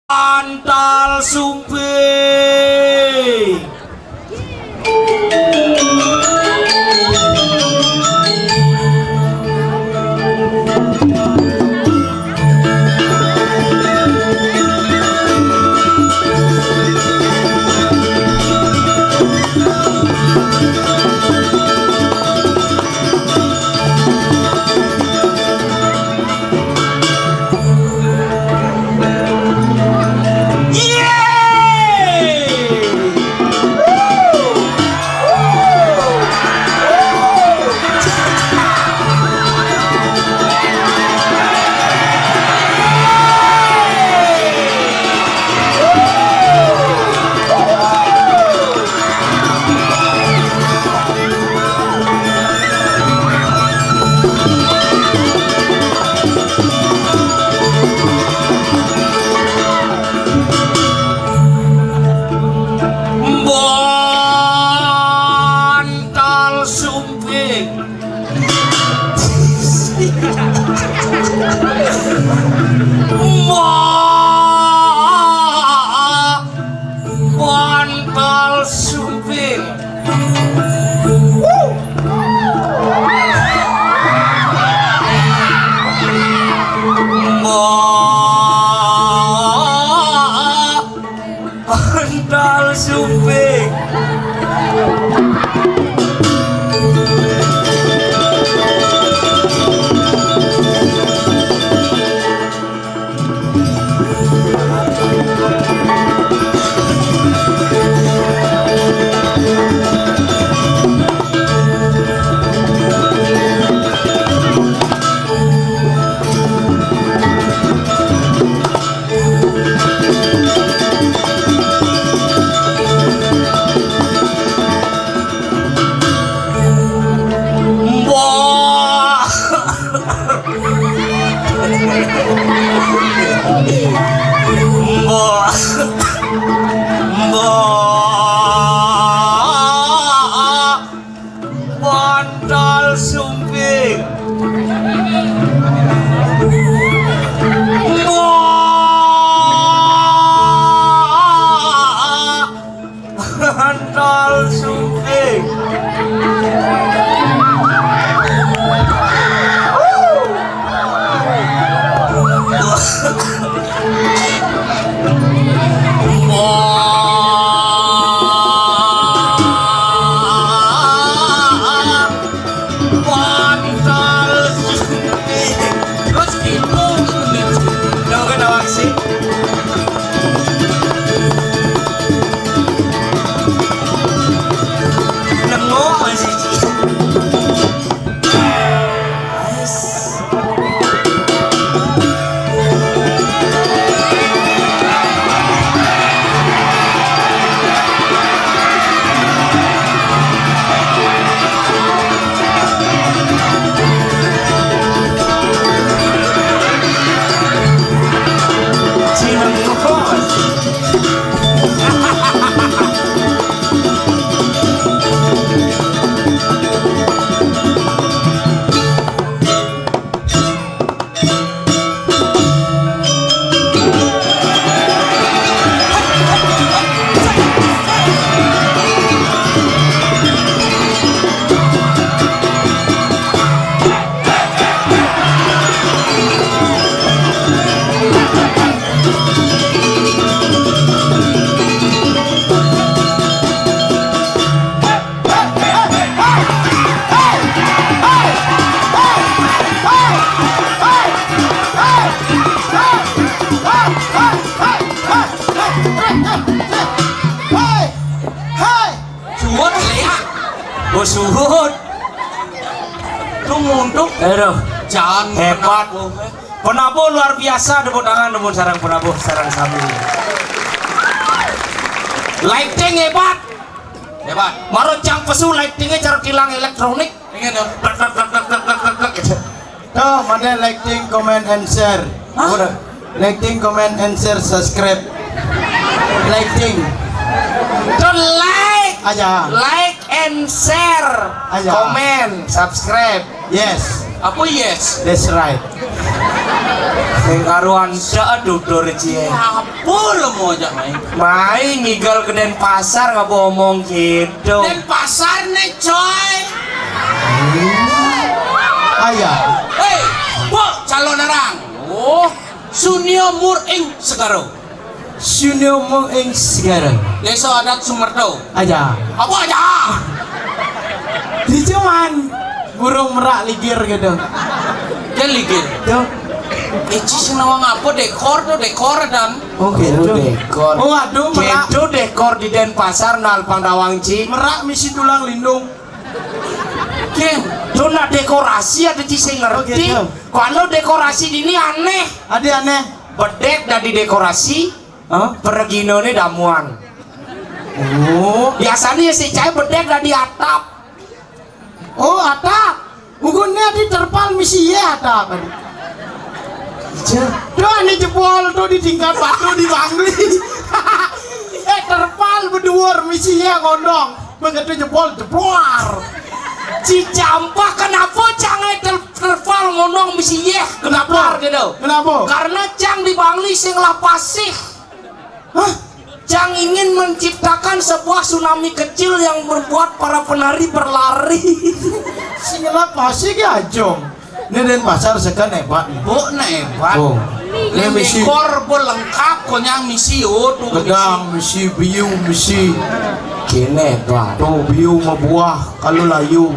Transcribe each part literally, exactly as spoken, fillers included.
Antal Sumping. Bantal Sumping. Wah, Bantal Sumping. Wah, Bantal Sumping. Mbok. Mbok. Mbok. Bantal Sumping. Wah, Bantal Sumping. Wah, Bantal Sumping. Terus gitu. Udah, udah, udah, sih. Nengok masih. Suhut, ya. Oh, suhut. Tung untuk. Aduh. Jangan. Hebat. Penabuh. Penabuh luar biasa, tepuk tangan, tepuk sareng penabuh, sareng sami. Lighting hebat. Hebat. Maro cang pesu lightingnya cara tilang elektronik. Ingin dong. Plek, plek, plek, plek, plek, plek, plek, gitu. Tuh, mana lighting, comment, and share. Hah? Udah. Lighting, comment, and share, subscribe. Lighting. Tuh, like. Aja. Like and share. Aja. Comment, subscribe. Yes. Apa yes? That's right. Karuan dak dudur cie. Apa lo mau ajak main? Main ngigel ke Denpasar, ngapa omong gitu? Denpasar nih, coy. Ayah. Hei, Bok, calon orang. Oh, Sunio Mur ing Segaro. Sunio Mur ing Segaro. Desa adat Sumerto. Aja. Apa aja? Di cuman burung merak ligir gitu. Kan ligir. Tuh. Eh, Ci, sing nawang apa, dekor tuh, dekor dan. Oh, gitu. Oh, dekor. Oh, aduh, merak. Gitu dekor di Denpasar, nal Pandawang, Ci. Merak misi tulang lindung. Ken, tuh nak dekorasi ada, Ci, sing ngerti. Oh, gitu. Kalau dekorasi ini aneh. Ada aneh. Bedek dari dekorasi, hah? Perginone damuan. Oh. Biasanya si cai bedek dari atap. Oh, atap. Bukannya di terpal misi ya atap. Tuh, ini jebol tuh di tingkat batu di Bangli. Eh, terpal berdua misi ya ngondong. Begitu jebol, jebor. Ci Campak, kenapa cangai ter terpal ngondong misi ya? Kenapa? Kenapa? Gitu. Kenapa? Karena cang di Bangli sing lah pasih. Hah? Cang ingin menciptakan sebuah tsunami kecil yang membuat para penari berlari. Sing lah pasih ya, Jong. Ini Denpasar sekan hebat nih. Bok na hebat. Oh. Ini misi. Dekor bo lengkap, konyang misi, oh, tuh. Gedang misi, biu misi. Kene hebat. Tuh, biu mabuah kalau layu.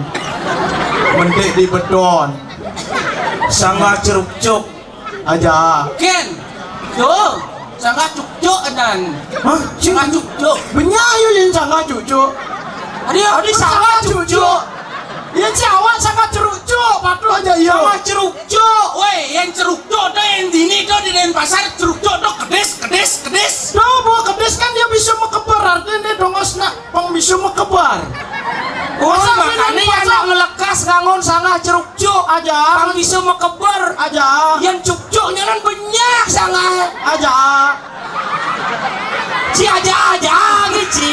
Mendek di beton. Sama ceruk-cuk. Aja. Ken. Yo. Sangka cukcuk dan. Hah? Sangka cukcuk. Benya ayo yang sangka cukcuk. Adi, adi sangka cukcuk. Yang si awak sangka cerukcuk, patuh aja iya. Sangka cerukcuk. Weh, yang cerukcuk tuh yang dini tuh di Denpasar, cerukcuk tuh kedis, kedis, kedis. Tuh, bawa kedis kan dia bisa mekeber, artinya dia dongos nak pang bisa mekeber. Oh, masa makanya yang nak ngelekas ngangon sangka cerukcuk. Aja. Pang bisa mekeber. Aja. Yang cukcuknya kan banyak sangka. Aja. Si aja aja gitu, Ci.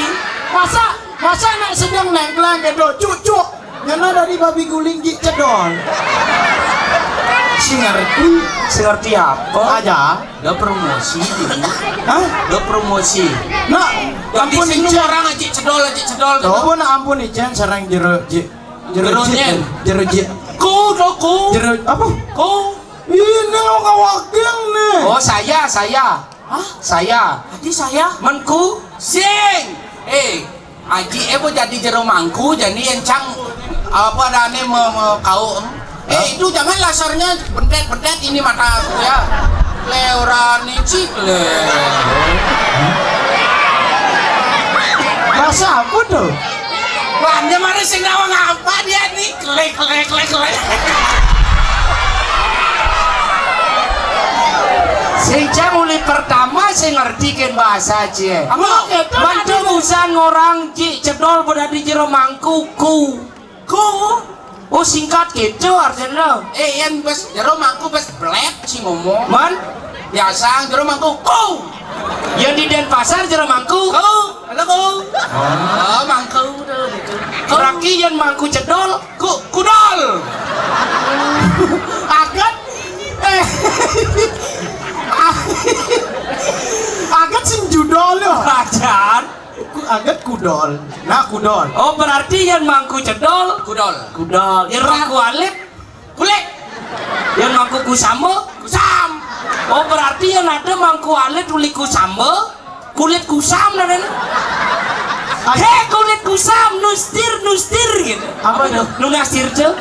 Masa, masa nak sedang nengkleng gitu, cukcuk. Ngena dari babi guling Ji Cedol. Si ngerti, si ngerti apa? Aja. Udah promosi, Ji. Hah? Udah promosi. Nak, ampun, Icen. Orang Aji Cedol, Aji Cedol. Coba nak ampun, Icen, sareng jero, Ji. Jero, Ji. Jero, Ji. Ku, do, ku. Jero, apa? Ku. Ini lo kawaking nih. Oh, saya, saya. Hah? Saya. Adi saya? Mengku? Sing. Eh, Aji, eh, bo jadi jero mangku, jadi encang apa adane me, me, kau, em? Eh, itu jangan lasernya bentet-bentet ini mata aku ya. Le ora nicik le. Rasa apa tuh? Wah, dia mari sing nawang apa dia nih? Klik, klik, klik, klik. Sing cang uli pertama sing ngerti ken bahasa cie. Apa? Mantu busan ngorang Ji Cedol bo dadi jero mangku, ku. Ku. Oh, singkat gitu artinya. Eh, yang bes jero mangku bes belet si ngomong. Man? Biasa jero mangku, ku. Yang di Denpasar jero mangku. Ku. Halo, ku. Oh, mangku tuh gitu. Berarti yang mangku cedol. Ku, kudol. Agat. Eh. Agat sing judol lo. Ajan. Ku, agat kudol. Nah, kudol. Oh, berarti yang mangku cedol. Kudol. Kudol. Yang mangku alit. Kulit. Yang mangku kusama. Kusam. Oh, berarti yang ada mangku alit uli kusama. Kulit kusam namanya. Hei, kulit kusam, nustir, nustir gitu. Apa tuh? Nunastir, Cel.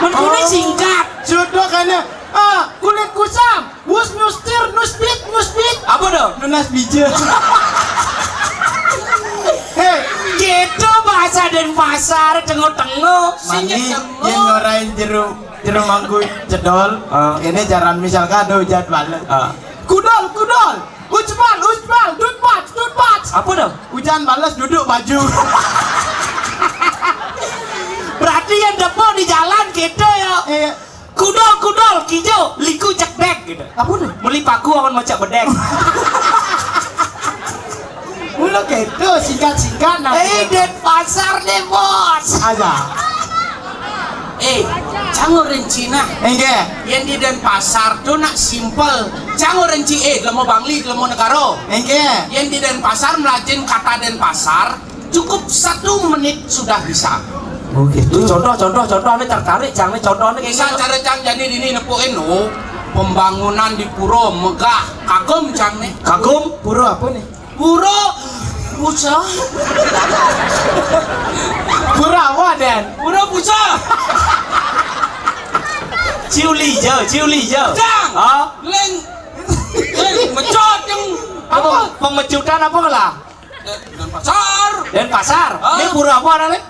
Mengkune singkat. Jodoh karena, ah, kulit kusam. Wus nustir, nuspit, nuspit. Apa tuh? Nunas bija. Hei, gitu bahasa Denpasar, tengok-tengok. Mani, yang ngorain jero, jero mangku cedol. Ah. Ini jaran misal kado jadwal. Ah. Kudol, kudol. Ucbal, ucbal, dudbat, dudbat. Apa tuh? Hujan balas duduk baju. Berarti yang depo di jalan gitu ya. Iya. Kudol, kudol, kijau, liku cekdek gitu. Apa tuh? Meli paku awan macak bedek. Mula gitu, singkat-singkat nah. Eh, Denpasar nih, Bos. Aja. Eh, Cang orang Cina. Inggih. Yang di Denpasar tuh nak simpel. Cang orang Ci, eh, gelemo Bangli, gelemo Negara. Inggih. Yang di Denpasar melajin kata Denpasar, cukup satu menit sudah bisa. Oh gitu. Contoh, contoh, contoh, ini tertarik, Cang, ini contoh, ini. Bisa cara Cang jadi ini nepukin, oh, pembangunan di pura megah, kagum, Cang, nih. Kagum? Pura apa nih? Pura Pusa. Pura apa, Den? Pura Pusa. Ciuli jauh, ciuli jauh. Cang. Ah? Leng. Leng, mecot yang apa? Pemecutan apa lah? Denpasar. Denpasar. Ah. Ini pura apa namanya?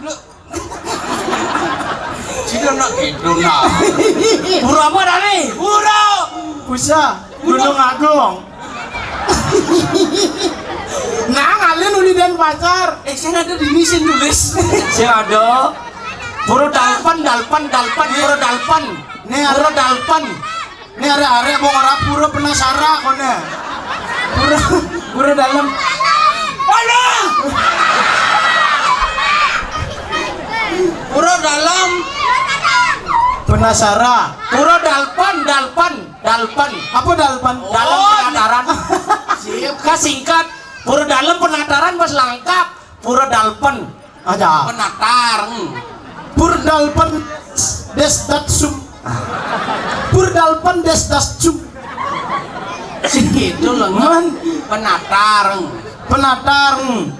Cina nak gitu, nah. Pura apa tadi? Pura. Pusa. Gunung Agung. Nah, ngalih uli Denpasar. Eh, saya ada di sini tulis. Saya ada. Pura Dalpan, Dalpan, Dalpan, Pura Dalpan. Nih, Pura Dalpan. Ini arek-arek mau ora pura penasara kone. Pura, pura dalam. Mana? Pura dalam. Penasara. Pura Dalpan, Dalpan, Dalpan. Apa Dalpan? Dalam penataran. Sip. Kasingkat. Pura dalam penataran pas lengkap. Pura Dalpan. Aja. Penatar. Hmm. Pur Dalpan des datsum. Pur Dalpan des datsum. Sing gitu loh. Man. Penatar. Hmm. Penatar. Hmm.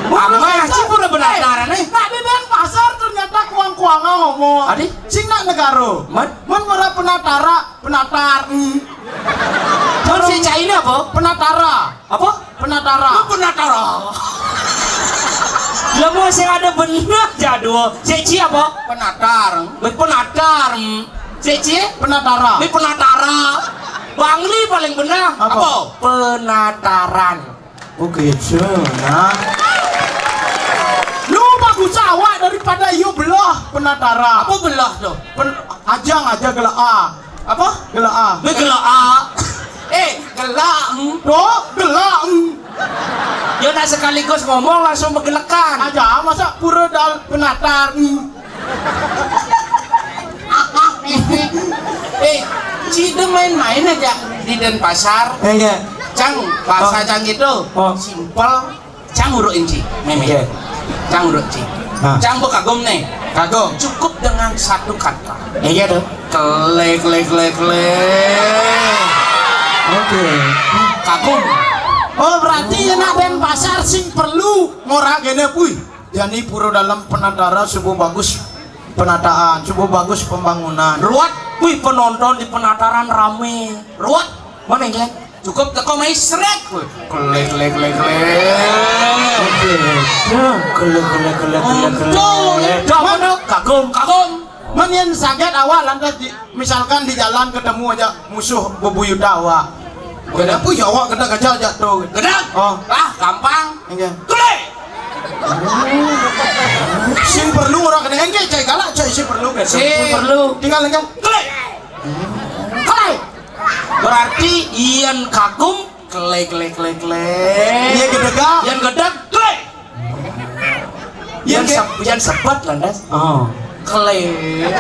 Apa sih pura penataran, eh? Nak di Denpasar ternyata kuang-kuangan ngomong. Adi? Sing nak negara. Man? Man ora penatara, penatar. Hmm. Terus si Cina apa? Penatara. Apa? Penatara. Lu penatara. Lah mau sing ada bener jadwal. Sik Ci apa? Penatar. Wis penatar. Sik Ci? Penatara. Ini penatara. Bangli paling benar. Apa? Apa? Penataran. Oke, Cina. Lu bagus awak daripada you belah penatara. Apa belah tuh? Pen ajang aja gelak A. Apa? Gelak A. Ini gelak A. Eh, gelak. Hmm. Tuh, gelak. Hmm. Ya nak sekaligus ngomong langsung begelekan. Aja masa pura dal penatar. Hmm. Eh, Ci itu main-main aja di Denpasar. Enggak. Cang, bahasa Cang gitu. Oh. Simpel. Cang uruk inci, Meme. Iya. Cang uruk inci. Nah. Cang bu kagum nih. Kagum. Cukup dengan satu kata. Iya tuh. Kele, kele, kele, kele. Oke. Kagum. Oh, berarti nak Denpasar sing perlu ngora gene, puy. Jani pura dalam penatara subuh bagus penataan, subuh bagus pembangunan. Ruat, wih penonton di penataran rame. Ruat, mana ya? Cukup teko mai srek. Wih, kele, kele, kele, kele. Oke. Ya, kele, kele, kele, kele, kele. Untung. Kagum, kagum. Kagum. Men yen saget awak lantas di, misalkan di jalan ketemu aja musuh bebuyuta awak. Kenapa ya awak kena gajal jatuh? Kenapa? Oh. Ah, gampang. Enggak. Klik. Sing perlu orang kena enggak cai galak cai sing perlu kan? Sing perlu. Tinggal enggak. Klik. Klik. Berarti yen kagum klik klik klik klik. Iya gedega. Yen gedeg klik. Yen sep yen sepet lantas. Oh. Klik.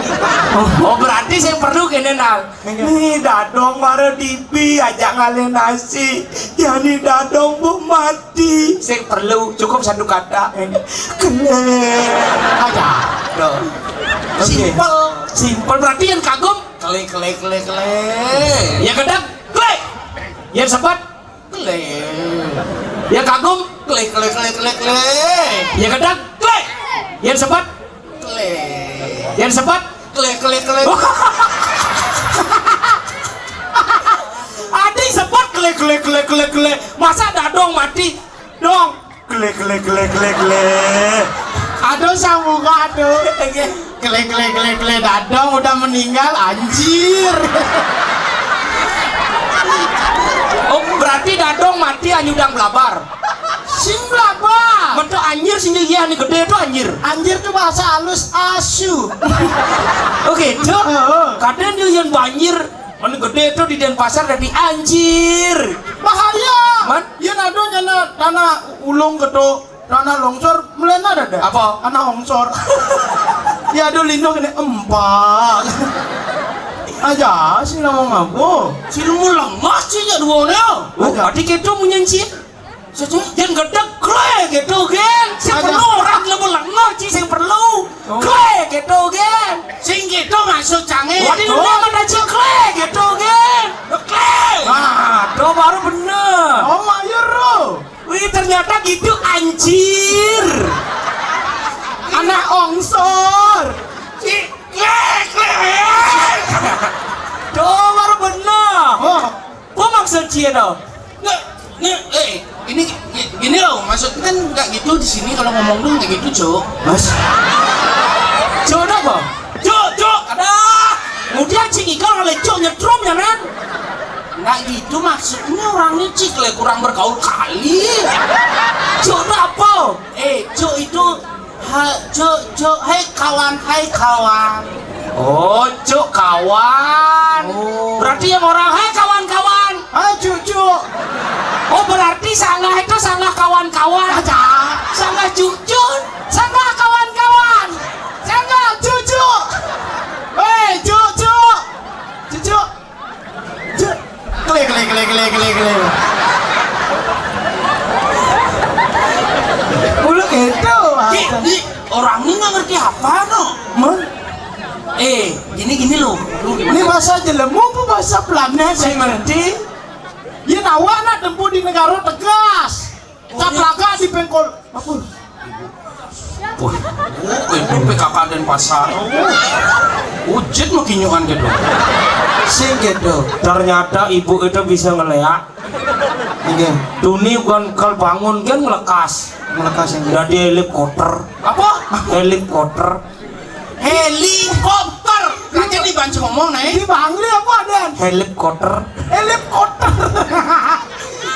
Oh berarti sing perlu kene nang. Nih dadong mara dipi ajak ngalih nasi. Yani dadong bu mati. Sing perlu cukup satu kata. Klik. Aja. Loh. Simpel. Simpel berarti yang kagum. Klik klik klik klik. Ya gedeg. Klik. Yang sepet. Klik. Yang kagum. Klik klik klik klik klik. Yang gedeg. Klik. Yang sepet. Klik. Yang sepet. Klik klik klik. Adi sepet klik klik klik klik klik. Masa dadong mati? Dong. Klik klik klik klik klik. Aduh sambungan aduh. Klik klik klik klik dadong udah meninggal anjir. Oh berarti dadong mati anyudang blabar. Sing blabar. Mentok anjir sing iya ni gede tuh anjir. Anjir tuh bahasa halus asu. Oh gitu. Heeh. Kadang dia yang banjir. Mana gede tuh di Denpasar dari anjir. Bahaya. Man? Yen ada nyana tanah ulung ketok tanah longsor melena ada. Apa? Anak ongsor. Ya, aduh, lino kena empat. Aja sih nama ngaku. Si lemu lengah sih ya dua ni. Oh, aja. Adi keto munyin sih. Satu. Yen gedek kle keto, gen. Sing perlu orang lemu lengah sih sing perlu. Oh. Kle keto, gen. Sing keto maksud cange. Wadi lu nama dah sih kle keto, gen. Kle. Nah, do baru bener. Oh, mayur lo. Wih, ternyata gitu, anjir. Anak ongsor. Ci, lek, lek. Tuh, baru bener. Oh. Apa maksud cie tuh? Nggak, nggak, eh, ini, gini loh, maksudnya kan nggak gitu di sini kalau ngomong tuh nggak gitu, Cok. Mas. Cok apa? Cok, Cok, ada. Kemudian cing ikal kalau Cok nyetrum ya, men. Nggak gitu maksudnya, orangnya cik le kurang bergaul kali. Cuk itu apa? Eh, cuk itu ha, cuk, cuk, hei kawan, hai kawan. Oh, cuk kawan. Oh. Berarti yang orang, "Hai kawan-kawan." Hai, cuk, cuk. Oh, berarti sanggah itu sanggah kawan-kawan. Aja. Sanggah cucun, sanggah kawan-kawan. Sanggah cucu. Hei, cuk, cuk. Cucu. Klik, klik, klik, klik, klik, klik. Ulu gitu. Ki, ki, orang ini nggak ngerti apa, no? Mon? Eh, gini, gini loh. Lu gimana? Ini bahasa jelemu apa bahasa planet, saya ngerti. Yen awak nak tempuh di negara tegas. Caplaga di pengkol. Apa? Wah, oh, itu P K K Denpasar. Ujit mau kinyuan gitu. Sing gitu. Ternyata ibu itu bisa ngeleak. Nggih. Tuni bukan kal bangun kan ngelekas. Ngelekas, nggih. Dari helikopter. Apa? Helikopter. Helikopter. Nanti dibantu ngomong, nih. Di Bangli apa, Den? Helikopter. Helikopter.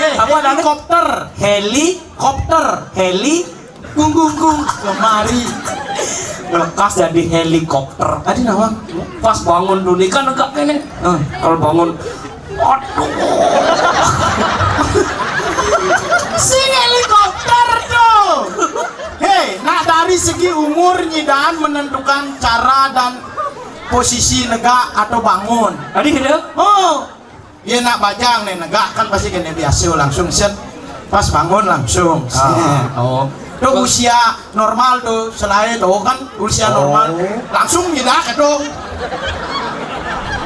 Eh, apa, Den? Helikopter. Helikopter. Heli. Gung, gung, gung. Kemari. Lekas jadi helikopter. Tadi nawang. Pas bangun dulu kan agak kene. Heeh. Kalau bangun, aduh. Sing helikopter tuh. Hei, nak dari segi umur nyidan menentukan cara dan posisi negak atau bangun. Tadi gitu? Oh. Ye nak bajang nih negak kan pasti kena biasa langsung set. Pas bangun langsung. Ah, set. Oh. Tuh usia normal tuh, selain tuh kan usia normal. Oh. Langsung nyidak itu.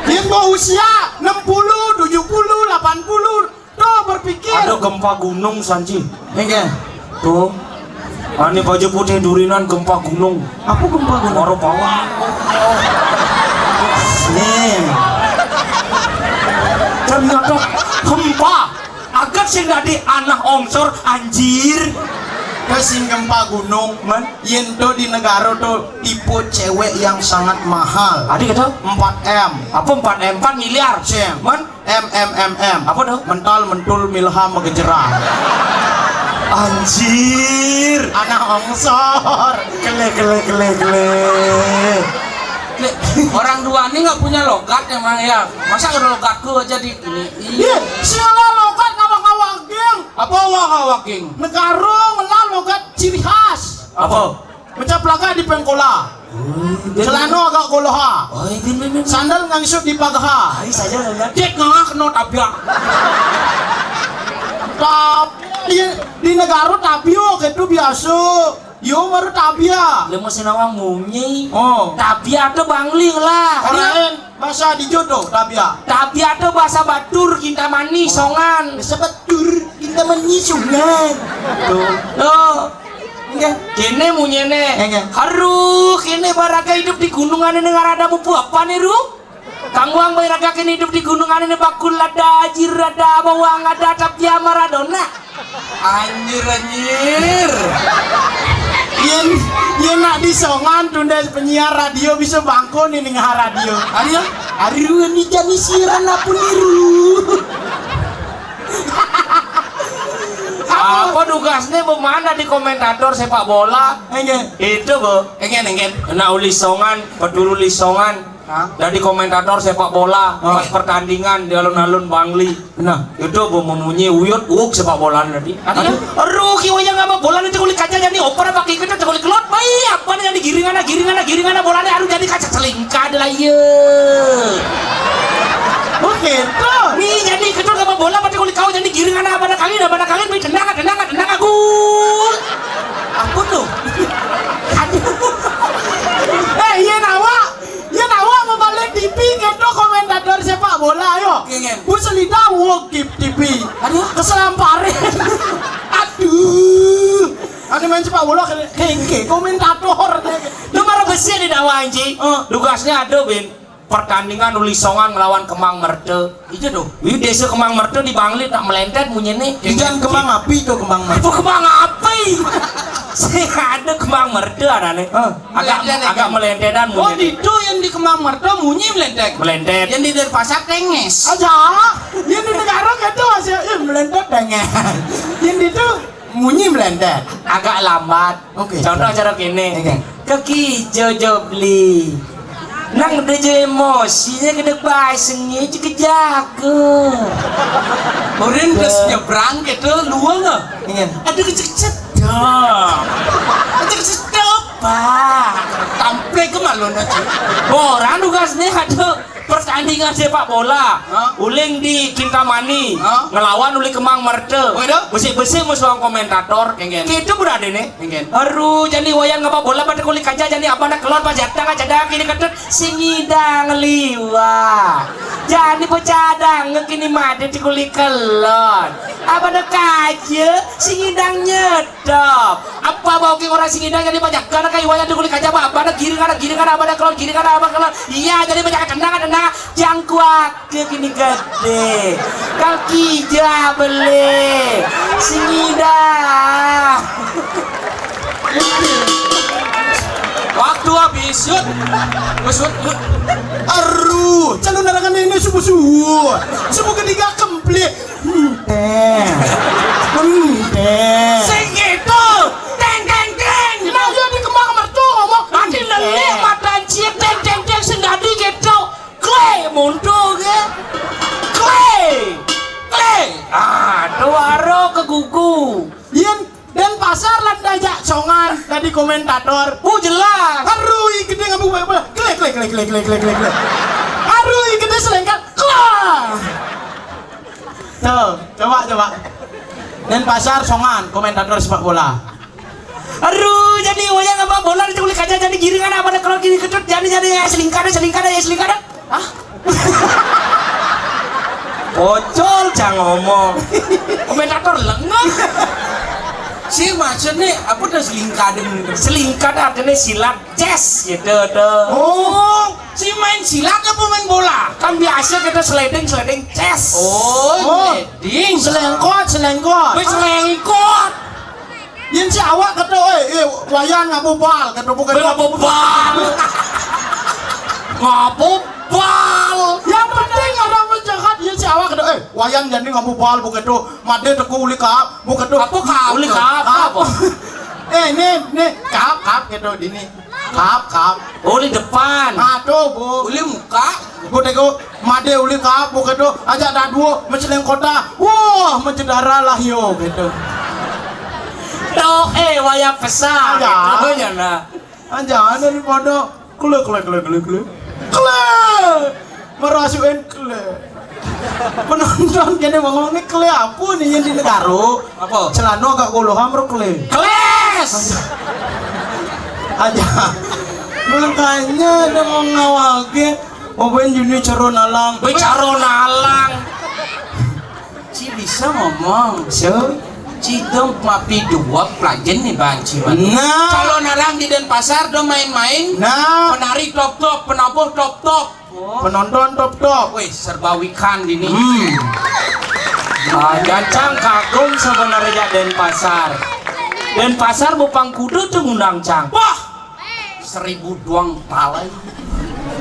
Yen mau usia enam puluh, tujuh puluh, delapan puluh, tuh berpikir. Ada gempa gunung, Sanji. Nggih. Tuh. Ane baju putih durinan gempa gunung. Apa gempa gunung? Baru bawah. Nih. Ternyata gempa. Agat sing dadi anak ongsor, anjir. Terus sing gempa gunung, men, yen to di negara to tipe cewek yang sangat mahal. Adi kata? Empat M. Apa empat M? Empat miliar. Sing. Men? M, M, M, M. Apa tuh? Mental, mentul, milham, megejerang. Anjir. Anak ongsor. Kele, kele, kele, kele. Nek, orang dua ini nggak punya logat emang ya. Masa udah logatku aja di ini. Iya, siapa logat ngawak-ngawak geng? Apa ngawak-ngawak geng? Negara ngelah logat ciri khas. Apa? Pecah pelaga di pengkola. Oh, iya. Celana agak koloha. Oh, iya, iya, iya. Sandal ngangsut di pagaha. Ah, iya saja, iya. Dek ngawak no tabia. Tapi di, di negara tabio gitu biasa. Yo baru tabia. Lemo senawang munyi. Oh. Tabia tuh bangling lah. Orang lain bahasa di jodoh tabia. Tabia tuh bahasa Batur, Kintamani, Songan. Bahasa Batur, Kintamani, Songan. Tuh. Tuh. Nggih. Kene munyene. Nggih. Haru, kene baraga hidup di gunung ane ning arada mupu apa nih, Ru? Kangguang bae raga kene hidup di gunung ane nih bakul ada ajir, ada bawang, ada tapia Maradona. Anjir, anjir. Yen, yen nak disongan tunda penyiar radio bisa bangko nih ning radio. Ayo, hari ini jadi siaran apa niru? Apa tugasnya bemana di komentator sepak bola? Enggak. Itu, Bu. Enggak, enggak. Kena uli songan, peduli songan. Hah? Dadi komentator sepak bola, ah, pas pertandingan di alun-alun Bangli. Nah. Itu bu memunyi uyut uuk sepak bola tadi. Aduh. Aduh, ki wayang apa bola nanti kulit kaca jadi oper apa kita kulit kelot bayi apa nih jadi giringan giringan giringan bola nih harus jadi kaca selingkah ada lah iya. Oh gitu. Nih jadi ketul apa bola pada kulit kau jadi giringan apa ada kali ada pada kali bayi tendang tendang tendang aku. Ampun tuh. Aduh. Eh iya nawa. Ya tahu apa balik T V gitu komentator sepak bola yo. Kenging. Bu selida wog di T V. Aduh. Keselamparin. Aduh. Anu main sepak bola kengke komentator. Lu marah besi di dawa anjing. Eh. Tugasnya ada bin. Pertandingan Uli Songan ngelawan Kemang Merte. Iya tuh. Ini desa Kemang Merte di Bangli tak melentet munyi nih. Jangan kemang api tuh kemang merte. Apa kemang api? Saya ada Kemang Merte ada nih. Ah. Agak melentetan. Agak melentetan. Oh, di itu yang di Kemang Merto munyi melentek. Melentet. Yang di Denpasar tenges. Aja. Yang di negara kata masih eh, melentet tenges. Yang di itu munyi melentet. Agak lambat. Oke. Contoh cara kene. Oke. Kaki jojo beli. Nang udah jadi emosinya gede bae sengi juga jago. Urin terus nyebrang gitu luang ah. Iya. Ada kecil-kecil. Dah. Ada kecil apa? Tampil ke malu nanti. Orang tugas nih ada pertandingan sepak bola. Hah? Uling di Kintamani. Hah? Ngelawan uli Kemang Merte. Waduh. Besi-besi musuh komentator. Enggak. Itu berada nih. Enggak. Aduh, jadi wayang ngapa bola pada kulit kaca jadi apa nak keluar pas jatah aja dah kini ketut singidang liwa. Jadi pecadang kini mati di kulit kelon. Apa nak kaca singidang nyedap. Apa bau ke orang singidang jadi banyak karena kayak wayang di kulit kaca apa apa nak giring ada giring ada apa nak keluar giring ada apa keluar. Iya jadi banyak tendang tendang jangkuak. Kekini gede. Kaki jah beli. Singida. Waktu habis, yut. Yut, yut. Aduh, calon larangan ini subuh-subuh. Subuh ketiga kemplit. Ente. Ente. Sing gitu. Teng teng teng. Nah, dia di kembang mertu ngomong, "Mati lelek mata cie teng teng teng sing dadi gitu." Kle, mundur ke? Kle, kle. Ah, tuaro ke gugu. Yen Denpasar lan dajak songan tadi komentator. Oh, jelas. Harui gede ngabuk banyak bola. Kle, kle, kle, kle, kle, kle, kle, kle. Harui gede selengkat. Kla. Tuh, coba, coba. Denpasar songan komentator sepak bola. Aduh, jadi wayang apa bola di kulit kaca jadi giringan apa ada kalau gini ketut jadi jadi ya selingkar selingkar ya selingkar. Hah? Bocor cang ngomong. Komentator lengah. Si maksudnya apa tuh selingkar? Selingkar artinya silat chess gitu tuh. Oh, si main silat apa main bola? Kan biasa kita sliding sliding chess. Oh, sliding. Selengkot, selengkot. Wis selengkot. Yen si awak kata, "Oi, eh, wayan ngapa bal?" Kata bukan ngapa bal. Ngapa bal? Yang penting orang menjahat yen si awak kata, "Eh, wayan jadi ngapa bal?" Bukan tu, made teku uli kap, bukan tu. Apa kap? Uli kap, apa? Eh, ni, ni, kap, kap, gitu, dini. Kap, kap. Oh, di depan. Ah, tu, bu. Uli muka. Bu, tengok. Made uli kap, bu, gitu. Ajak dah dua, menceleng kota. Wah, mencedara lah, yo, gitu. Toh, eh, wayah besar. Ya. Gitu, ya, nah. Anjana ni pada kele, kele, kele, kele, kele. Kele. Merasukin kele. Penonton kene bengong ni kele apa ni yang di negara? Apa? Celana agak golohan baru kele. Keles. Aja. Makanya ada mau ngawage. Mau ben juni caro nalang. Weh, caro nalang. Ci bisa ngomong. So? Ci dong mapi dua pelajen nih banci. Nah. Caro nalang di Denpasar dong main-main. Nah. Penari top-top, penabuh top-top. Penonton top-top. Wih, serba wikan dini. Hmm. Ah, jacang kagum sebenarnya Denpasar. Denpasar bupang kudu tuh ngundang cang. Wah. Seribu doang talai.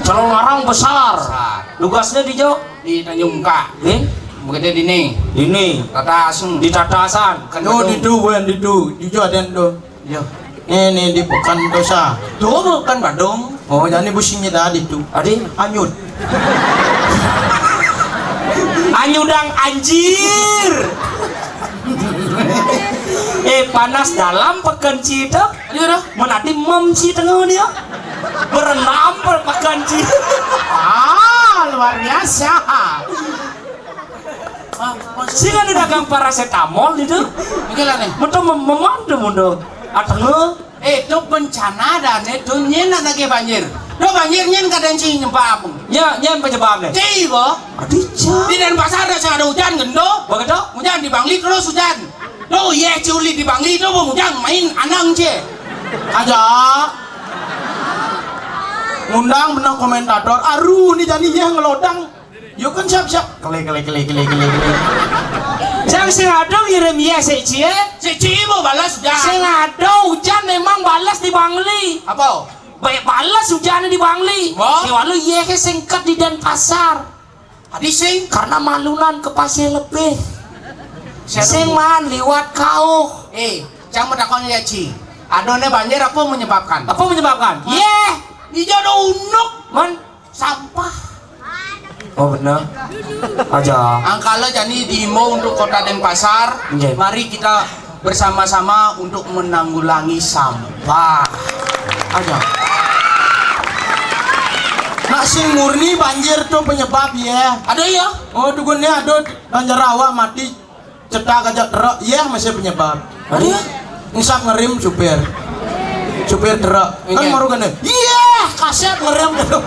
Celong larang besar. Besar. Tugasnya di jo? Di Tanjung Muka. Eh? Begitu dini. Dini. Tatas. Di Tatasan. Kan no, di tu, wen, di tu. Di jo ada tu. Yo. Ini di Pekan Dosa. Tuh bukan Badung. Oh, jani busing nyedad itu. Adi? Anyut. Anyudang anjir. Eh, panas dalam peken ci itu. Adi, adi. Menadi mem ci tengah dia. Berenam per-, peken ci. Ah, luar biasa. Ah, sing ada dagang parasetamol itu. Oke lah nih. Metu mem-, memandu mundur. Atengah. Eh, itu bencana dan itu nyen nak nagih banjir. Do banjir nyen kadang ci nyebab. Ya, nyen penyebab nih. Ci bo. Adi ca. Di Denpasar ada sing ada hujan gendo. Begitu? Hujan di Bangli terus hujan. Do, ye, ci uli di Bangli itu hujan main anang ci. Aja. Ngundang benang komentator, aru ni jani ye ngelodang. Yo kan siap-siap. Kele, kele, kele, kele, kele, kele. Jang sing ada ngirim ye sik ci. Sik ci mau balas hujan. Sing ada hujan memang balas di Bangli. Apa? Baik balas hujan di Bangli. Wah. Ya walau ye ke singkat di Denpasar. Adi sing? Karena malunan ke pasir lebih. Sing man liwat kau. Eh, cang mau takon ya ci. Adone banjir apa menyebabkan? Apa menyebabkan? Ye. Ijo do unuk. Man. Sampah. Oh, benar. Aja. Angkala jani diimbau untuk Kota Denpasar. Nggih. Mari kita bersama-sama untuk menanggulangi sampah. Aja. Nak sing murni banjir tuh penyebab ya. Ada ya? Oh, dukunnya ada banjir awak mati. Cetak aja truk, ye masih penyebab. Ada? Ngisap ngerem supir. Supir truk. Kan iya. Baru kena. Iya, kasep ngerem gitu.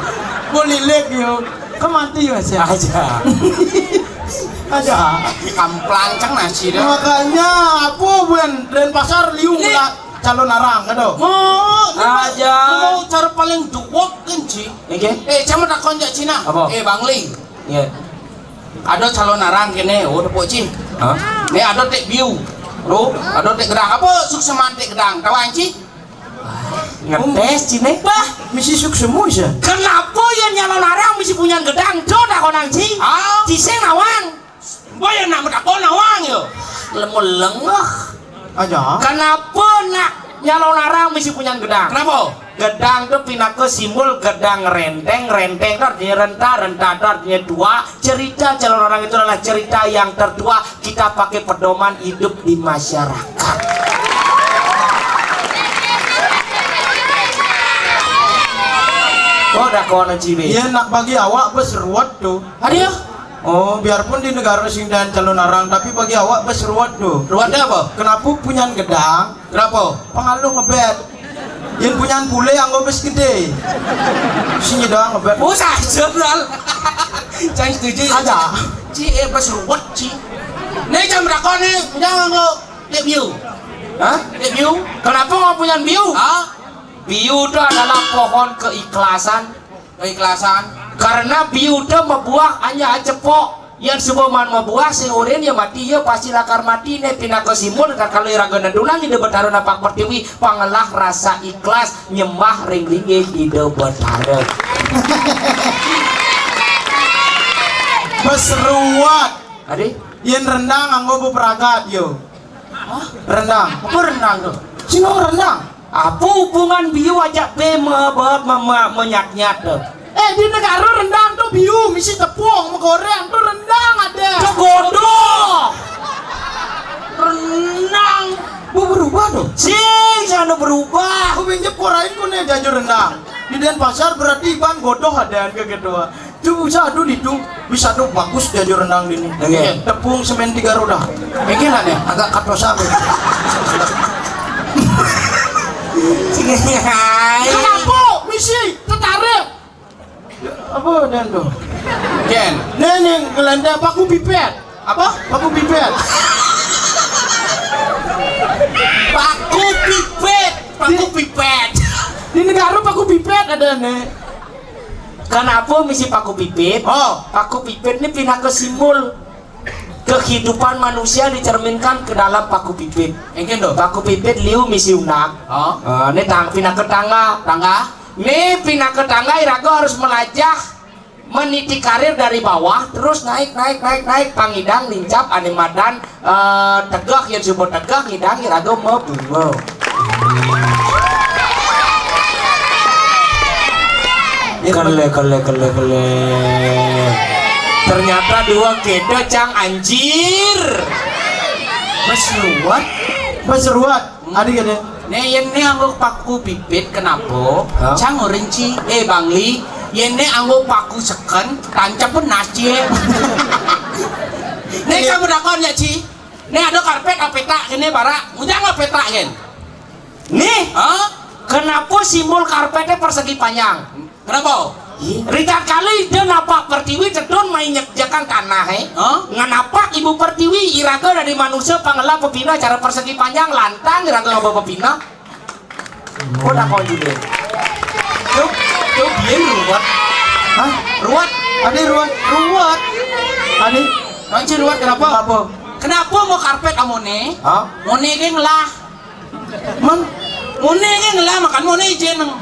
Mau lilik yo. Kan mati yo sih. Aja. Aja. Kamplang cang nasi dah. Makanya apa buan Denpasar liu lah calon arang gitu. Mau aja. Mau cara paling duwok kan ci. Oke. Eh, cama takon jak Cina. Apa? Eh, Bangli. Iya. Ada calon arang kene, oh, tepuk ci. Hah? Ni ada tek biu. Bro, ada tek gedang. Apa sukseman tek gedang? Tahu anci? Ngetes ci ne. Bah, misi suksema sih. Kenapa yang nyalon arang misi punya gedang? Do tak konang ci. Ah. Ci sing nawang. Boy yang nak metakon nawang yo. Lemu lengah. Aja. Kenapa nak nyalon arang misi punya gedang? Kenapa? Gedang tu pinaka simbol gedang renteng, renteng tu artinya renta, renta tu artinya tua. Cerita calon arang itu adalah cerita yang tertua. Kita pakai pedoman hidup di masyarakat. Oh, dah kawan cibi. Iya, nak bagi awak berseruat tu. Ada ya? Oh, biarpun di negara sing dan calon arang, tapi bagi awak berseruat tu. Ruat apa? Kenapa punya gedang? Kenapa? Pengaluh ngebet. Yang punya pule anggo bes gede. Sini doang ngebet. Usah jurnal. Saya setuju. Ada. Ci, eh, bes ruwet ci. Ni jam berapa ni? Punya anggo tek biu. Hah? Tek biu. Kenapa nggak punya biu? Hah? Biu itu adalah pohon keikhlasan. Keikhlasan. Karena biu itu membuah hanya cepok. Yang suba man mabuah sing urin ya mati ya pasti lakar mati ne pinaka simbol kan kalau iraga nedunang ida betara napak pertiwi pangelah rasa ikhlas nyembah ring linggih ida betara. Berseruat. Adi? Yen rendang anggo beperagat yo. Hah? Rendang. Apa rendang tu? Sino rendang. Apa hubungan biu ajak pe me-, me-, me-, menyat-nyat tu? Eh, di negara rendang tu biu misi tepung, megoreng tu rendang ada. Tu godoh. Rendang. Bu berubah tu. Sing sana berubah. Aku pinjam korain ku ni jajur rendang. Di Denpasar berarti iban godoh ada ke ketua. Tu bisa tu ditu, bisa tu bagus jajur rendang dini. Oke. Tepung semen tiga roda. Mikir lah ni, agak katosan. Kenapa? Misi tertarik. Apa dan tu? Ken. Ni ni gelanda paku pipet. Apa? Paku pipet. Paku pipet. Paku pipet. Di negara paku pipet ada ni. Kenapa misi paku pipit? Oh. Paku pipit ni pinaka simbol kehidupan manusia dicerminkan ke dalam paku pipit. Engken tu. Paku pipit liu misi undang. Oh. Ah, ni tang pinaka tangga. Tangga. Ni pinaka tangga iraga harus melajah meniti karir dari bawah terus naik naik naik naik pangidang nincap ane madan eh, tegeh yang suba tegeh ngidang iraga mabunga. Kele, kele, kele, kele. Ternyata dua kéto, cang, anjir. Mas Ruwet, Mas Ruwet. Adi kéné. Né, yén né anggo paku pipit, kenapa? Hah? Cang, orin ci, eh, Bangli, yén né anggo paku seken, tancep nas ci. Né, iya, cang, bedakon ya, ci. Né, ada karpét apa tak kéné, bara? Ngujang apa tak kén? Nih, hah? Kenapa simbol karpétnya persegi panjang? Kenapa? Ih, ritatkala Ida napak pertiwi, tedun mainjekan tanah, eh. Hah? Ngenapak Ibu Pertiwi, iraga dadi manusa pangélah pepineh cara persegi panjang, lantang iraga ngaba pepineh. Kok takon judé? Cuk, cuk, biyen Ruwet. Hah? Ruwet. Adi Ruwet. Ruwet. Adi. Kanci Ruwet, kenapa? Apa? Kenapa mau karpét amoné? Hah? Moné gé ngelah. Man? Moné gé ngelah, makan moné ijéneng.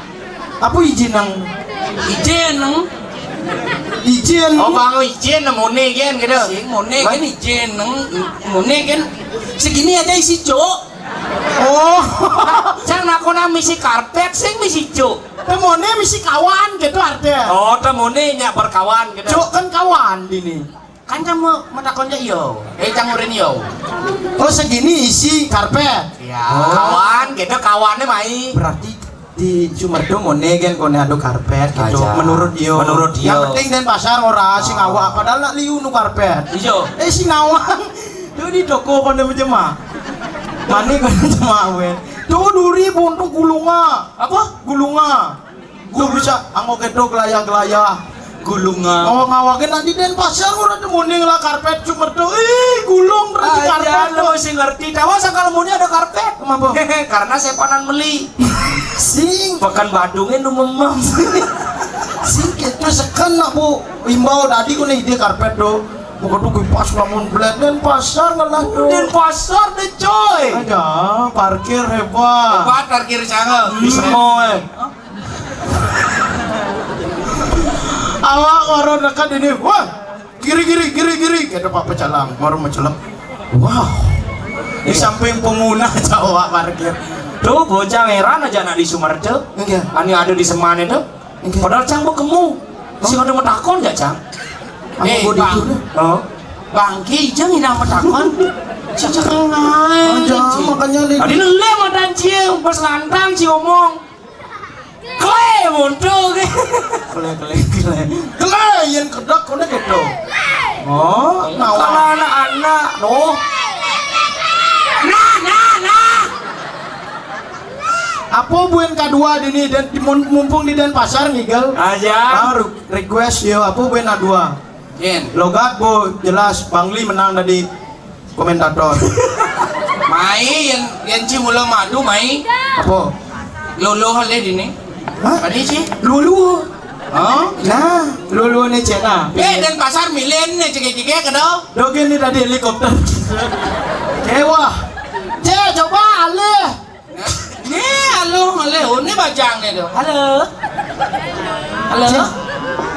Apa ijéneng? Ijéneng. Ijén. Oh, bang ijén moné gén gitu. Sing moné gén ijéneng, moné gén segini aja isi, Cuk. Oh. Cang, nakonang misi karpét, sing misi cuk. Temoné misi kawan gitu artinya. Oh, temoné nyak berkawan gitu. Cuk kan kawan dini. Kan kamu mau takon aja, yo. Eh, cang orin, yo. Oh, segini isi karpét. Ya. Oh. Kawan gitu, kawannya mai. Berarti di Sumerdo moné kan koné anu karpét gitu. Aja. Menurut yo. Menurut yo. Yang penting Denpasar ora sing awak, padahal nak liu nu karpét. Iya. Eh, sing awak. Tuh di toko koné menjemak. Mani koné menjemak wé. Tuh duri buntu gulunga. Apa? Gulunga. Tuh bisa anggo kéto gelayah-gelayah. Gulunga. Oh, ngawakin nanti Denpasar ora temoné ngelah karpét Sumerdo. Ih, gulung terus di karpét. Aja lu tuh. Sing ngerti. Tahu asal kalau moné ada karpét. Kenapa? Karena sepanan meli. Sing. Pekan Badungnya nu memem. Sing kéto seken nak, Bu. Imbau tadi ku nih dia karpét tuh. Bukan tuh pas lamun belet Denpasar ngelah tuh. Denpasar deh, coy. Aja, parkir hebat. Hebat parkir sana. Bisa mau, eh. Awak orang dekat ini, wah, kiri, kiri, kiri, kiri, kata Pak Pecalang, orang Pecalang. Wow, di samping pemunah Jawa parkir. Tuh, bocah heran aja anak di Sumerdo. Enggak. Ani ada di Semane tuh. Enggak. Padahal cang bekemu. Sing ada metakon ya, cang? Eh, Bang. Oh. Bangki, jang inang metakon. Cicak ngai. Aja, makanya li- Tadi leleh madan cie, pas lantang cie omong. Kle, monto, ge. Kle, kle, kle. Kle, yen kedek, kone gitu. Oh, nawa. Kalau anak-anak, noh. Nah, nah, nah. Apa buen kadua dini dan mun-, mumpung di Denpasar, ngigel? Aja. Ah, re-, request yo, apa buen kadua? Yen. Logat, bo, jelas Bangli menang tadi. Komentator. Mai, yen, yen ci mula madu, mai. Apa? Lolo hale dini. Hah? Tadi ci. Lolo. Hah? Nah, lolo ne cena. Eh, Denpasar milen ne cekek-cekek kedo. Dogen ni tadi helikopter. Ewah. Cek, coba alih. Nih, halo, halo, ini bajang nih tuh. Halo. Halo. Cek,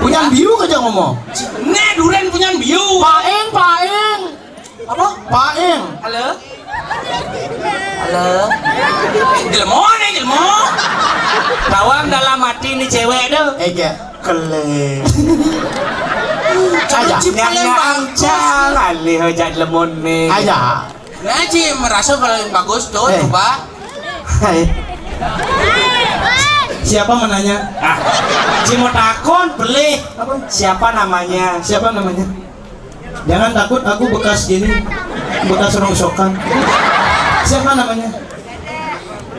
punya biu aja ngomong. Nih, duren punya biu. Paeng, paeng. Apa? Paeng. Halo. Halo. Eh, jelmo nih, jelmo. Tawang dalam hati nih cewek tuh. Ega. Kele. Aja. Cipuleng nyak, nyak, bangkos. Ancang, alih aja lemon nih. Aja. Nah, Ci, merasa paling bagus tuh, eh, coba. Hai. Siapa menanya? Ah, Ci mau takon, beli. Apa? Siapa namanya? Siapa namanya? Jangan takut, aku bekas gini, bekas rongsokan. Siapa namanya?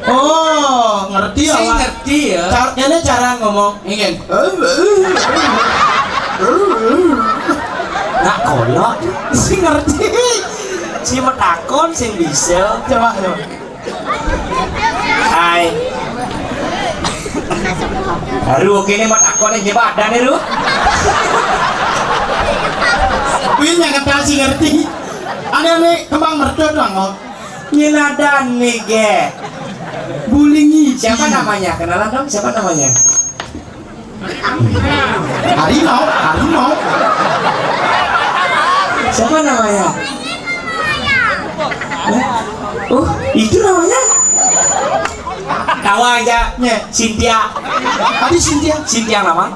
Oh, ngerti ya, Wak? Ngerti ya. Car-, ini cara ngomong. Ingin. Nak kolot. Sing ngerti. Si metakon sing bisa. Coba, coba. Hai. Aduh, oke, ini mah takonnya nyebadan ya, lu. Kuwi nyang kata sing ngerti. Ada nih kembang mercon, Bang. Nyinadan nih, ge. Bulingi. Siapa namanya? Kenalan dong, siapa namanya? Harimau, harimau. Siapa namanya? Eh? Oh, itu namanya? Tahu Aja. Nye. Cynthia. Adi Cynthia. Cynthia nama?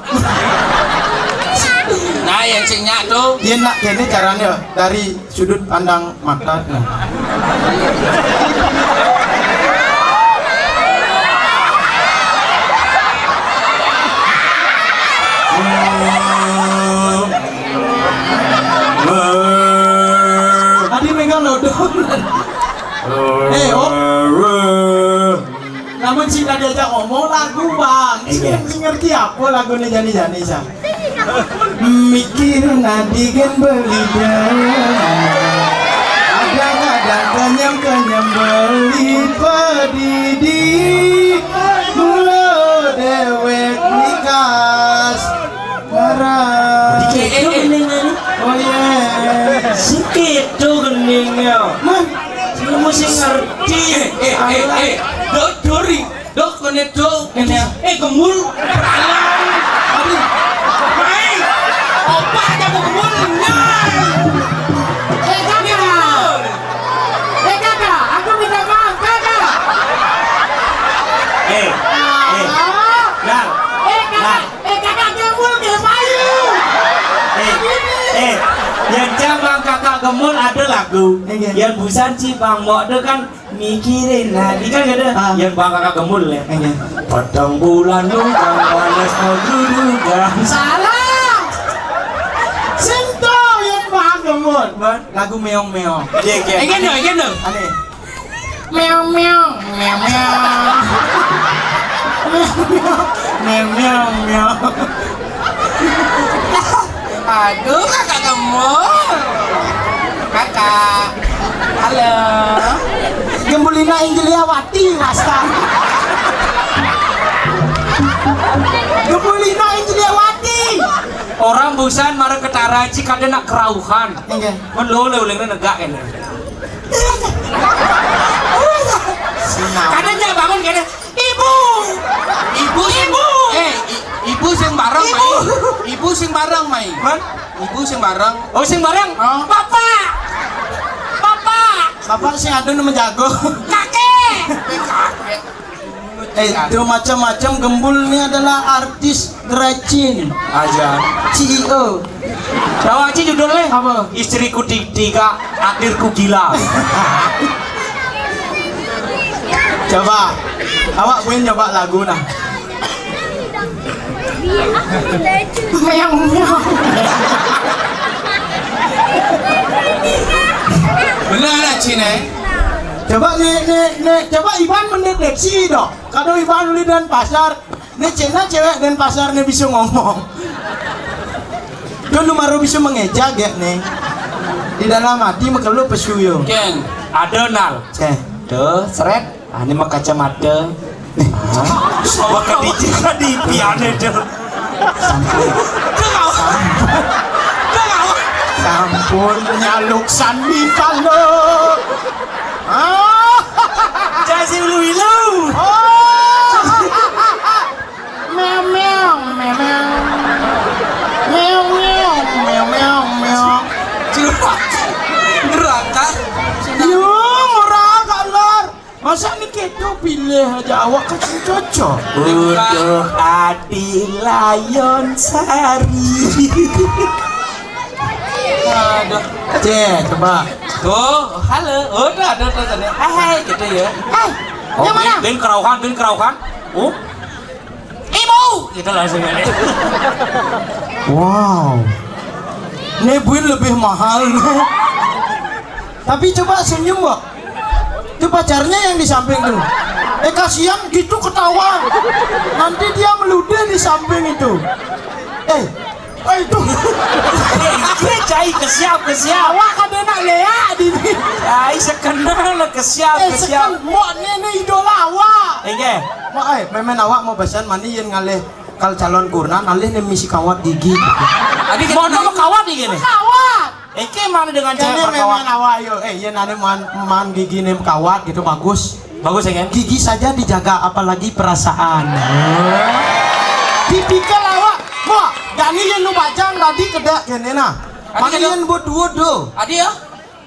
Nah, yang sing nyak tuh. Dia nak kene caranya dari sudut pandang mata. Nah. Adi megalodon. Eh, oh. Namun sing diajak ngomong lagu, Bang. Sing ngerti apa lagu ni jani-jani, Sa? Mikir nadi gen beli dah. Kadang-kadang kenyem-kenyem beli pedidi. Mula dewek nikas. Marah. Dikit tu geningnya ni. Oh, iya. Sikit tu geningnya. Man. Lu mesti ngerti. Eh, eh, eh, eh. Dok, dori. Dok, kene dok. Kene. Eh, gembul. Aduh. Mai. Opak jago gembul. Nyai. Eh, kakak. Eh, kakak. Aku minta maaf, kakak. Eh, eh. Nang. Eh, kakak. Nang. Eh, kakak gembul ke payu. Eh, eh, yang zaman kakak gembul ada lagu. Iya. Yang busan si Bang Mok tu kan mikirin. Nah, ini kan ada. Ah. Yang Bang kakak gembul ya. Iya. Padang bulan nu kang panas mau dulu, Bang. Salah. Sing tu yang Bang gembul. Bang. Lagu meong-meong. Iya, iya. Eh, kena, kena. Aneh. Meong, meong, meong, meong. Meong, meong, meong. Aduh, kakak gemuk. Kakak. Halo. Gembulina Injiliawati, Rasta. Gembulina Injiliawati. Orang busan mara ketara cik ada nak kerauhan. Iya. Mun lo le ulengna negak kene. Kadang dia bangun kene, "Ibu." Ibu sing, ibu. Eh, i-, ibu sing bareng, Ibu. Mai. Ibu sing bareng, Mai. Man? Ibu sing bareng. Oh, sing bareng. Oh. Bapak. Bapak. Bapak sing ada nu menjago. Kakek. Eh, kakek. Eh, itu macam-macam gembul ni adalah artis Grecin. Aja. C E O. Tahu aja judulnya? Apa? Istriku di-, tiga, akhirku gila. Coba. Awak main coba lagu nah. Meong, meong. Benar lah, Cine. Coba, nek, nek, nek, coba Iban mendeteksi dok. Kado Iban uli Denpasar, ni cina cewek Denpasar ni bisa ngomong. Dulu baru bisa mengejak ya ni. Di dalam hati mekelu pesu yo. Ken, ada nal. Ceh. Tuh, seret. Ah, ini mah kacamata. Hah? Sama ke D J tadi piane tuh. Sampun. Sampun. Sampun nyaluk sandi kalau. Ah. Jasi ulu-ilu. Oh. Meong, meong, meong, meong. Meong, meong, meong, meong, meong. Juraka. Juraka. Yo, murah kalor. Masa ni kita pilih aja awak kan cocok. Udah hati layon sari. Aduh. Ceh, coba. Oh, halo. Oh, ada, ada, ada. Hai, gitu ya. Hai. Oh, yang mana? Bin, bin kerauhan, bin kerauhan. Oh. Ibu. Kita langsung aja. Wow. Ini buin lebih mahal. Tapi coba senyum, Mbak. Itu pacarnya yang di samping tuh. Eh, kasihan gitu ketawa. Nanti dia meludah di samping itu. Eh, Oh, itu. Iya, cai, kesiap, kesiap. Awak kada nak leak di ni. Cai, sekenal, kesiap, eh, kesiap. Seken-, mbok ni, ni idola awak. Inggih. Mak, eh, memen awak mau pesan mani yen ngalih kal calon kurnan, alih ni misi kawat gigi. Adi mau nama kawat gigi ni? Kawat. Eke mana dengan cewek berkawat? Memen awak, yo. Eh, yen ane man, man gigi ni kawat gitu, bagus. Bagus ya, kan? Gigi saja dijaga, apalagi perasaan. Tipikal awak. Wah, Dani yang nu bajang tadi kedak kene nah. Adi mani kedak. Yang buat dua do. Adi ya?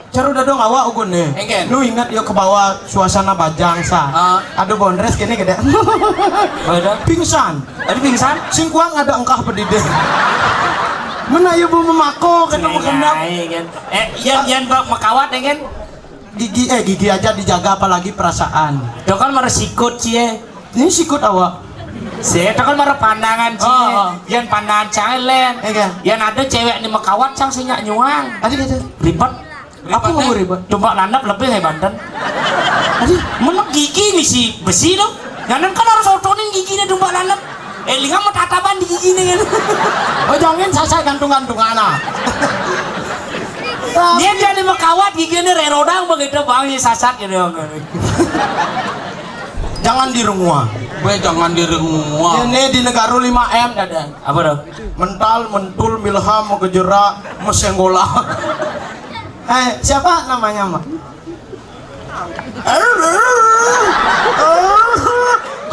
Caru dadong awak ugun nih. Engken. Nu ingat yo ke bawah suasana bajang sa. Ah. Ada bondres kene gede. Ada. Pingsan. Ada pingsan? Singkuang ada engkah pedidih. Mana yo bu memako kena menghendap. Kan. Eh, yan yan bak mekawat engken. Gigi, eh, gigi aja dijaga, apalagi perasaan. Itu kan meresikut sih ya. Ini sikut awak. Saya itu kan marah pandangan sih. Oh, oh. Yan pandangan calen. Iya. Yan ada cewek ni mekawat sang sinyak nyuang. Ada gitu. Ribet. Apa mau ribet? Tumbak landap lebih ya Banten. Aduh, menuk gigi misi besi loh. Jangan kan harus otonin giginya tumbak landap. Eh, lingam mau tataban di giginya kan. Oh, jangan sasak gantung-gantungan ah. Dia jadi mekawat giginya rerodang begitu bang, ya sasak gitu. Jangan di rumah. Gue jangan di rumah. Ini di negara lima M ada. Apa tuh? Mental, mentul, milham, mau gejera, mesenggola. Eh, siapa namanya, Mbak?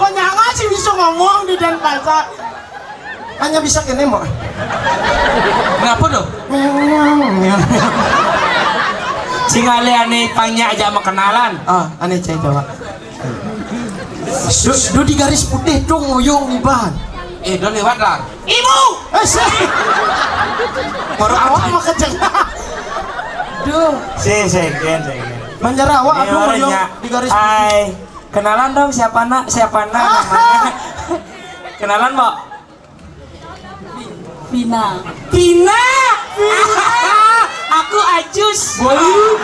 Kok nyanga sih bisa ngomong di Denpasar? Hanya bisa kene, Mbak. Kenapa tuh? Sing ale ane pangnya aja mau kenalan. Ah, ane cai coba. Du, du di garis putih tuh nguyung iban. Eh, udah lewat lah. Ibu. Eh, si. Baru awak mau kejengah. Duh. Si, si, gen, si, gen. Manjara awak, aduh, orang nguyung di garis putih. Hai. Kenalan dong siapa nak? Siapa nak namanya? Kenalan, Mbok. Pina. Pina. Aku Ajus. Boyu.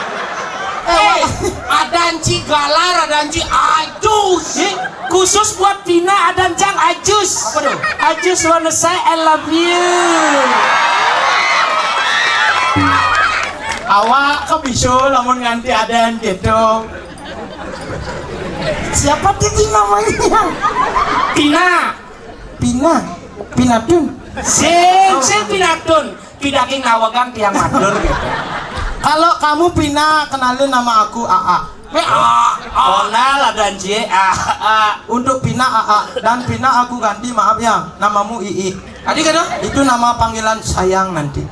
Eh, ada anci galar, ada anci Ajus. Khusus buat Pina ada ancang Ajus. Apa tuh? Ajus wanna say I love you. Awak ke bisu lamun nganti ada yang gitu. Siapa tadi namanya? Pina. Pina. Pinatun. Sing, sing Pinatun. Pidaging nawegang tiang matur gitu. Kalau kamu Pina, kenalin nama aku Aa. Weh, Aa. Kenal ada J A A. Untuk Pina Aa dan Pina aku ganti, maaf ya. Namamu Ii. Tadi kata? Itu nama panggilan sayang nanti.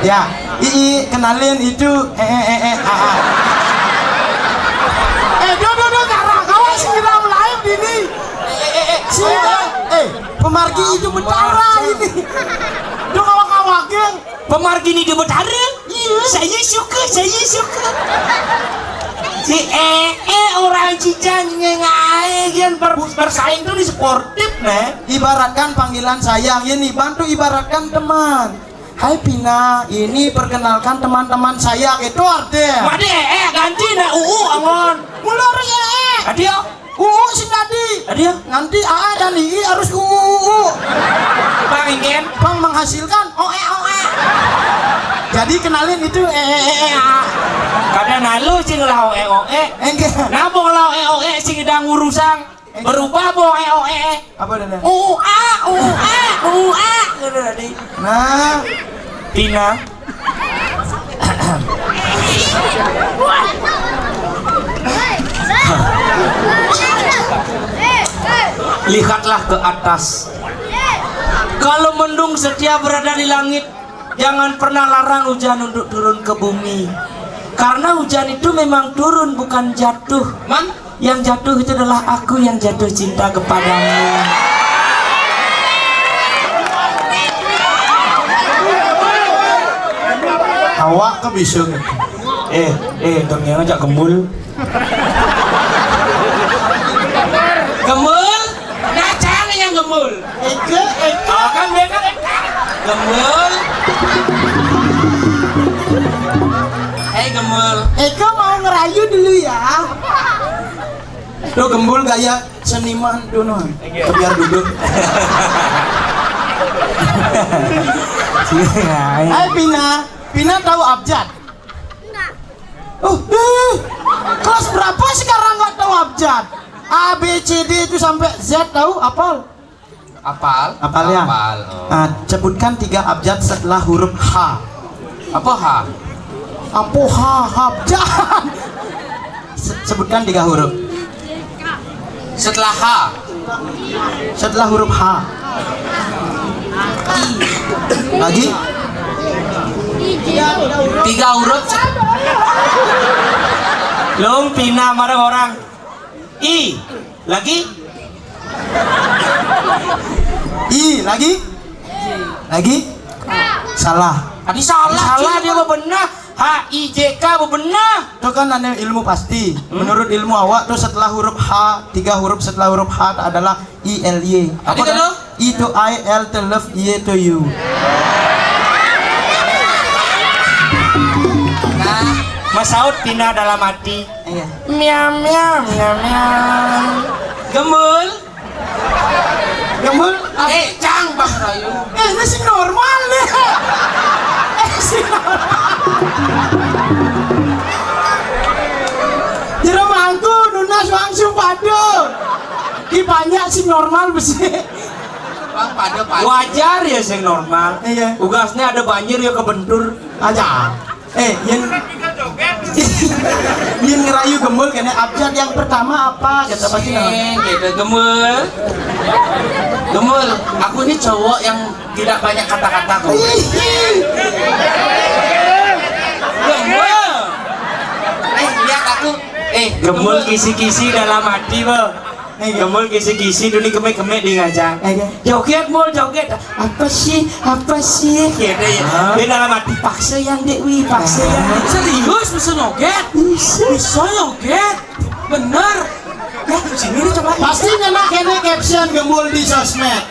Ya, Ii, kenalin itu eh eh eh eh Aa. Eh, do do do, karena kawan siram live ini. Eh, eh, eh, eh. Siram. Eh, pemargi itu betara ini. Do kawan-kawan geng. Pemargi ini betara. Iya. Saya suka, saya suka. Si eh eh orang cican ngengai kan ber, bersaing tuh di sportif nih. Ibaratkan panggilan sayang, ini bantu ibaratkan teman. Hai Pina, ini perkenalkan teman-teman saya gitu artinya. Made eh ganti na uu angon. Mulai eh eh. Adio. Uu sing tadi. Adio. Nanti Aa dan Ii harus uu uu. Bang Inggen. Bang menghasilkan oe oe. Jadi kenalin itu eh eh eh eh Aa. Kada nalu sing lah oe oe. Enggak. Nabong lah oe oe sing idang urusang. Berubah bo eh oh eh. Apa dah? Ua ua ua gitu tadi. Nah, Pina. Lihatlah ke atas. Kalau mendung setia berada di langit, jangan pernah larang hujan untuk turun ke bumi. Karena hujan itu memang turun, bukan jatuh. Man? Yang jatuh itu adalah aku yang jatuh cinta kepadamu. Awak ke bisu. Eh, eh, dong yang ajak gembul. Gembul? Kacang yang gembul. Eke, eke. Oh, kan beda kan? Gembul. Hei, gembul. Eke mau ngerayu dulu ya. Lo gembul gaya seniman dulu. Biar duduk. Hai Pina, Pina tahu abjad? Oh, eh, kelas berapa sekarang nggak tahu abjad? A B C D itu sampai Z tahu apal? Apal? Apal ya? Apal. Oh. Ah, sebutkan tiga abjad setelah huruf H. Apa H? Apa H? Abjad. Se- sebutkan tiga huruf. Setelah H. Setelah huruf H. Lagi? Tiga huruf. Lung pina marang orang. I. Lagi? I, lagi? Lagi? Salah. Tadi salah, salah dia bebenah. H I J K bebenah. Itu kan ada ilmu pasti. Hmm? Menurut ilmu awak tuh setelah huruf H, tiga huruf setelah huruf H adalah I L Y. Apa tadi dah? I to I, L to love, Y to you. Nah, Mas Saud pina dalam hati. Iya. Miam, miam, miam, miam. Gembul. Gembul. Eh, cang, Bang Rayu. Eh, ini sing normal nih. Eh, sing normal. Jero mangku, nunas langsung padu. Ki banyak sing normal besi. Bang, padu, padu. Wajar ya sing normal. Iya. Ugasnya ada banjir ya kebentur. Aja. Eh, yen, yen ngerayu Gembul kene abjad yang pertama apa? Kata pasti. Sing, gitu, Gembul. Gembul, aku ini cowok yang tidak banyak kata-kata kok. Gembul. Eh, lihat aku. Eh, Gembul kisi-kisi dalam hati, Bo. Iya. Gembul kisi-kisi, dunia kemek-kemek di ngajak. Iya. Joget, Mul, joget. Apa sih? Apa sih? Gitu ya. Hah? Dia dalam hati, paksa yang Dewi, paksa yang Dewi. Serius, bisa joget? Bisa. Bisa joget? Bener? Ya, sini nih coba. Pasti ngena kene caption Gembul di sosmed.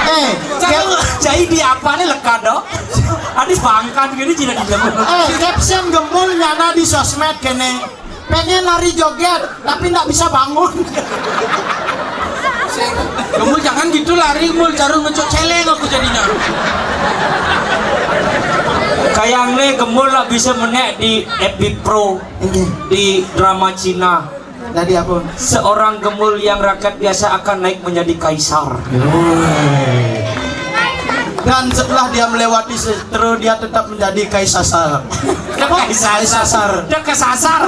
Eh, cap- Cai di apa nih lekat dok? Adi bangkan gini tidak di dalam. Eh, caption Gembul nyana di sosmed kene. Pengen lari joget, tapi ndak bisa bangun. Gembul jangan gitu lari, Mul, caru ngecok celeng aku jadinya. Kayaknya Gembul lah bisa menek di F B Pro, iya, di drama Cina. Jadi apa? Seorang Gembul yang rakyat biasa akan naik menjadi kaisar. Woi. Dan setelah dia melewati setro, dia tetap menjadi kaisasar. Kaisasar. Kaisasar. Dia kesasar.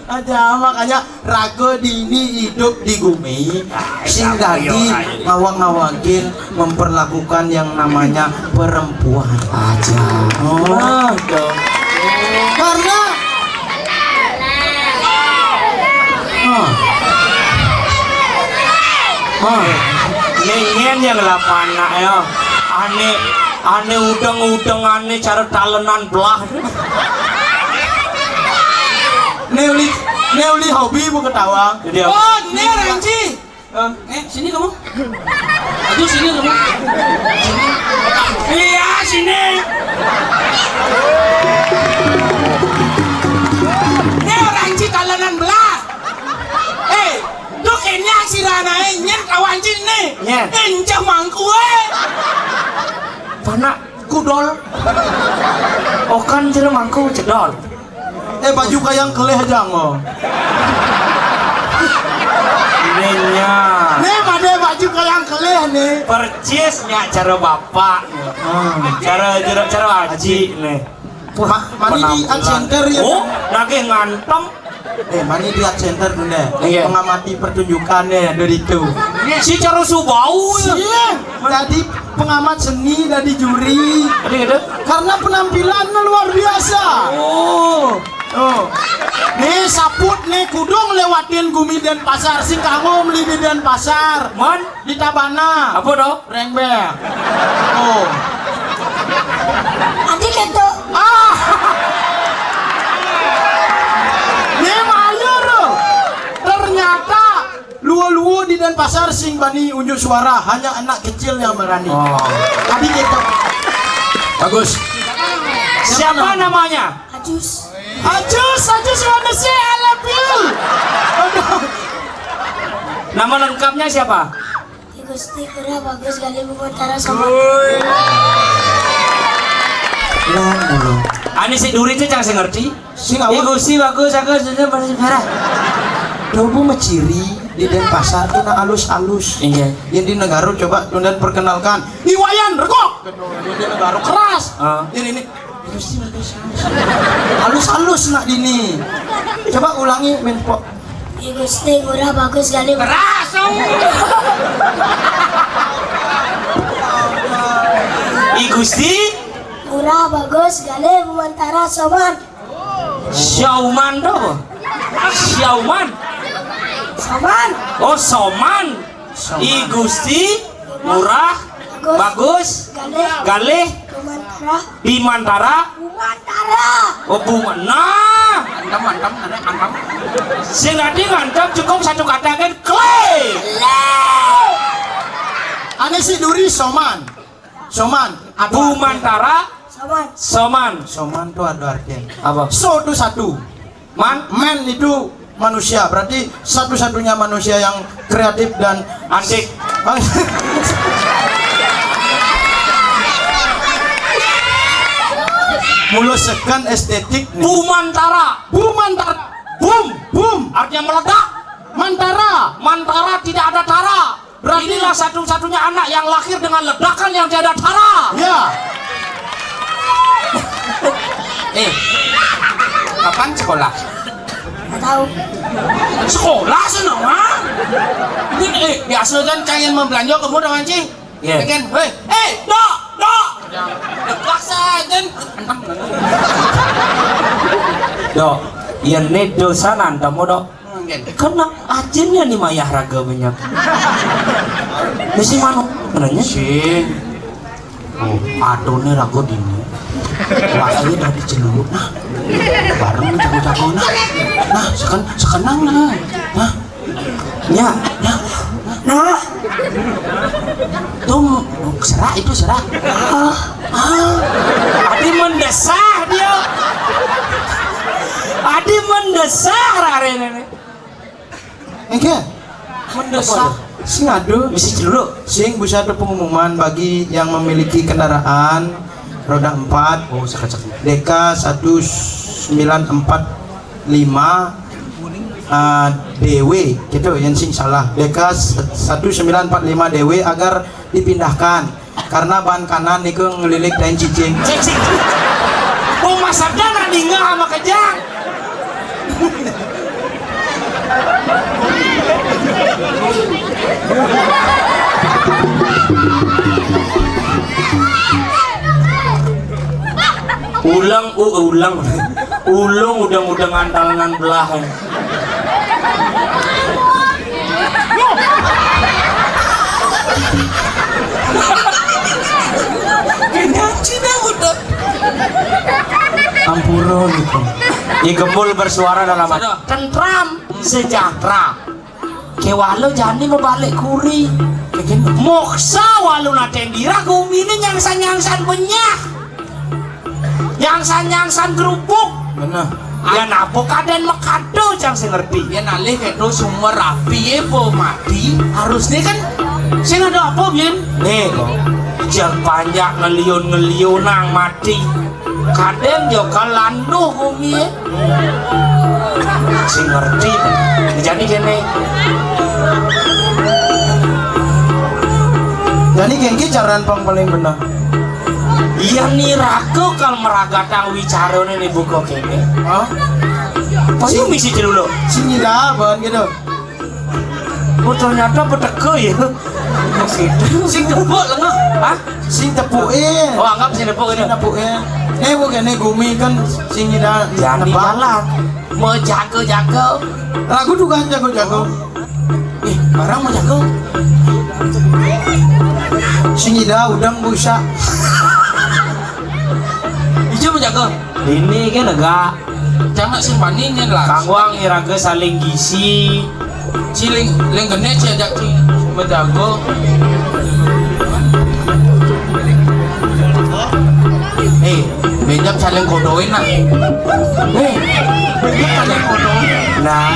Aja, makanya raga dini hidup di bumi, sing dadi ngawang-ngawangin memperlakukan yang namanya perempuan aja. Oh. Karena, oh. Oh. Ningen yang lapan nak ya. Ane, ane udeng-udeng ane cara talenan belah. Neuli, neuli hobi bu ketawa. Jadi apa? Oh, ini Ranji. Eh, sini kamu. Aduh, sini kamu. Sini. Iya, sini. Ini orang citalenan belah. Eh, tuh kenyang si Rana, eh, nyen kawan cini. Nyen. Encah mangkue. Panak kudol. Okan jero mangku cedol. Eh, baju kayang kelih aja ngo. Nenya. Nih, pada baju kayang kelih nih. Percisnya cara bapak. Hmm. Cara cara cara aji nih. Wah, mani di art center ya. Oh, nagih ngantem. Eh, mani di art center dulu deh. Iya. Mengamati pertunjukannya dari itu. Si cara subau ya. Iya. Tadi pengamat seni, tadi juri. Tadi gitu. Karena penampilannya luar biasa. Oh. Oh. Nih saput nih kudung lewatin gumi Denpasar, sing kanggo meli di Denpasar. Man? Di Tabana. Apa toh? Rengbeh. Oh. Adi keto. Ah. Nih mayur. Ternyata luo-luo di Denpasar sing bani unjuk suara, hanya anak kecil yang berani. Oh. Tadi kita. Bagus. Siapa namanya? Ajus. Ajus, Ajus, what to say, I love you. Aduh. Nama lengkapnya siapa? Ki Gusti Kura Bagus Gali Buku Utara sama. Long, long. Ani si duri itu jangan saya ngerti. Sing awak. Ibu si bagus, aku sudah pada sekarang. Dobu meciri di Denpasar tuh na alus-alus. Iya. Yang di Negara coba tundan perkenalkan. Iwayan regok. Yang di Negara keras. Ah. Yang ini. Halus-halus nak dini. Coba ulangi, Min Pok. I Gusti, murah, bagus, galih. Keras, oh. I Gusti. Murah, bagus, galih, bumantara, soman. Syauman to apa? Syauman. Soman. Oh, soman. Soman. I Gusti, murah, bagus, galih, bimantara. Bumantara. Oh, bunga. Nah. Antem, antem, antem, antem. Sing dadi ngantem cukup satu kata kan, kle. Kle. Ane si duri soman. Soman. Bumantara. Soman. Soman. Soman tuh ada artinya. Apa? So tuh satu. Man? Man itu manusia, berarti satu-satunya manusia yang kreatif dan antik. Mulus sekan estetik nih. Bumantara. Bumantara. Bum. Bum. Artinya meledak. Mantara. Mantara tidak ada tara. Berarti inilah satu-satunya anak yang lahir dengan ledakan yang tiada tara. Ya. Eh, kapan sekolah? Nggak tahu. Sekolah sana, ha? Ini, eh, biasa kan kalian mau belanja, kamu udah mancing? Iya. Ya kan? Hei, hei, dok, dok. Paksa aja. Dok, iya nih dosa nantamu, dok. Kena ajinnya nih mayah raga banyak. Mesti manuk nanya. Sing. Oh, adoh nih raga dini. Wakilnya dari celulu. Nah, bareng jago-jago nah. Nah, seken sekenang nah. Nah. Ya, ya. Nah. Tuh serak itu serak. Ah. Ah. Adi mendesah dia. Adi mendesah rare ini. Enggak. Mendesak. Sing aduh. Misi dulu. Sing bisa ada pengumuman bagi yang memiliki kendaraan roda empat. Oh, cakep, cakep. D K satu sembilan empat lima, eh, D W gitu, yang sing salah. D K satu sembilan empat lima D W agar dipindahkan. Karena ban kanan niku ngelilik tain cicing. Cicing. Mau masaknya nak ninggal sama kejang. Ulang, u-, ulang. Ulung udah-udah ngantal ngan belah. Ampura gitu. Di Gembul bersuara dalam hati. Tentram, sejahtera. Kewalo jani mebalik kuri. Moksa walu naten dira gumi ini nyangsan-nyangsan benyah. Nyangsan-nyangsan kerupuk. Bener. Ya napa kaden mekado jang sing ngerti. Ya nalih kedo sumber api ya po mati. Harusnya kan sing ada apa, Bin? Nih kok. Jang banyak ngeliun-ngeliun nang mati. Kaden yo kalanduh gumi ya. Sing ngerti. Jadi kene. Jadi kengki jaran pang paling bener. Iya nih raku kal meragatang wicarane nih buka kene. Hah? Payu misi celulu. Sing nyida ban gitu. Oh, ternyata peteke ya. Sing tepuk lengah. Hah? Sing tepuke. Oh, anggap sing tepuk ini. Sing tepuke. Nih bukan nih gumi kan sing nyida. Jadi jalan. Mau jago-jago. Ragu juga jago-jago. Ih, barang mau jago. Sing nyida udang busa. Ijo mau jago. Ini kan agak. Jangan sing panin lah. Kangwang iraga saling gisi. Ciling, leng gene ci ajak ci menjago. Eh, bejap saling kodoin nah. Eh, bejap saling kodoin. Nah.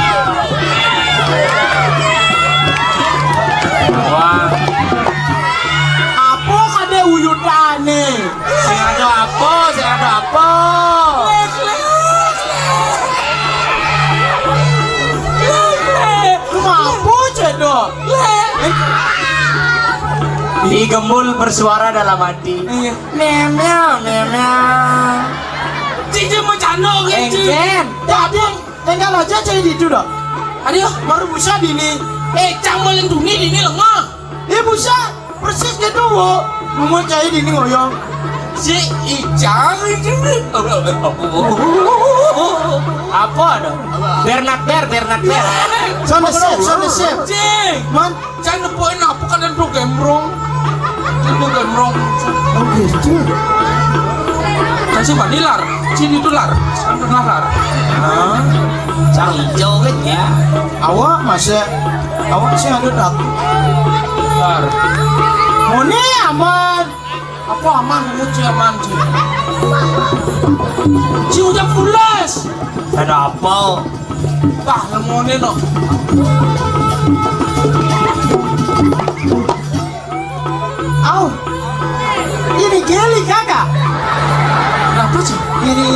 Wah. Apa kade uyutane? Sing ada apa? Sing ada apa? Lu mampu cedok. Ki Gembul bersuara dalam hati. Iya. Meow, meow, meow, meow. Cici mau cano gitu. Engken. Jadi, enggal aja cai ditu dah. Aduh, baru busa dini. Eh, cang boleh duni dini lengah. Eh, busa, persis gitu, wo. Mau cai dini ngoyong. Si Icang itu. Apa ada? Bernat Ber, Bernat Ber. Sound the same, sound the same. Cing. Man, Cai nepukin apa kan itu gembrong. Itu gembrong. Oh gitu. Cai sih bani lar. Cini itu lar. Sampai lar. Hah? Cang hijau kan ya. Awak masa, awak sih ada tak. Lar. Mone aman. Apa aman? Muci aman, Ci. Ci udah pulas. Ada apa? Wah, lemone no. Au. Ini geli, Kakak. Kenapa, Ci? Ini,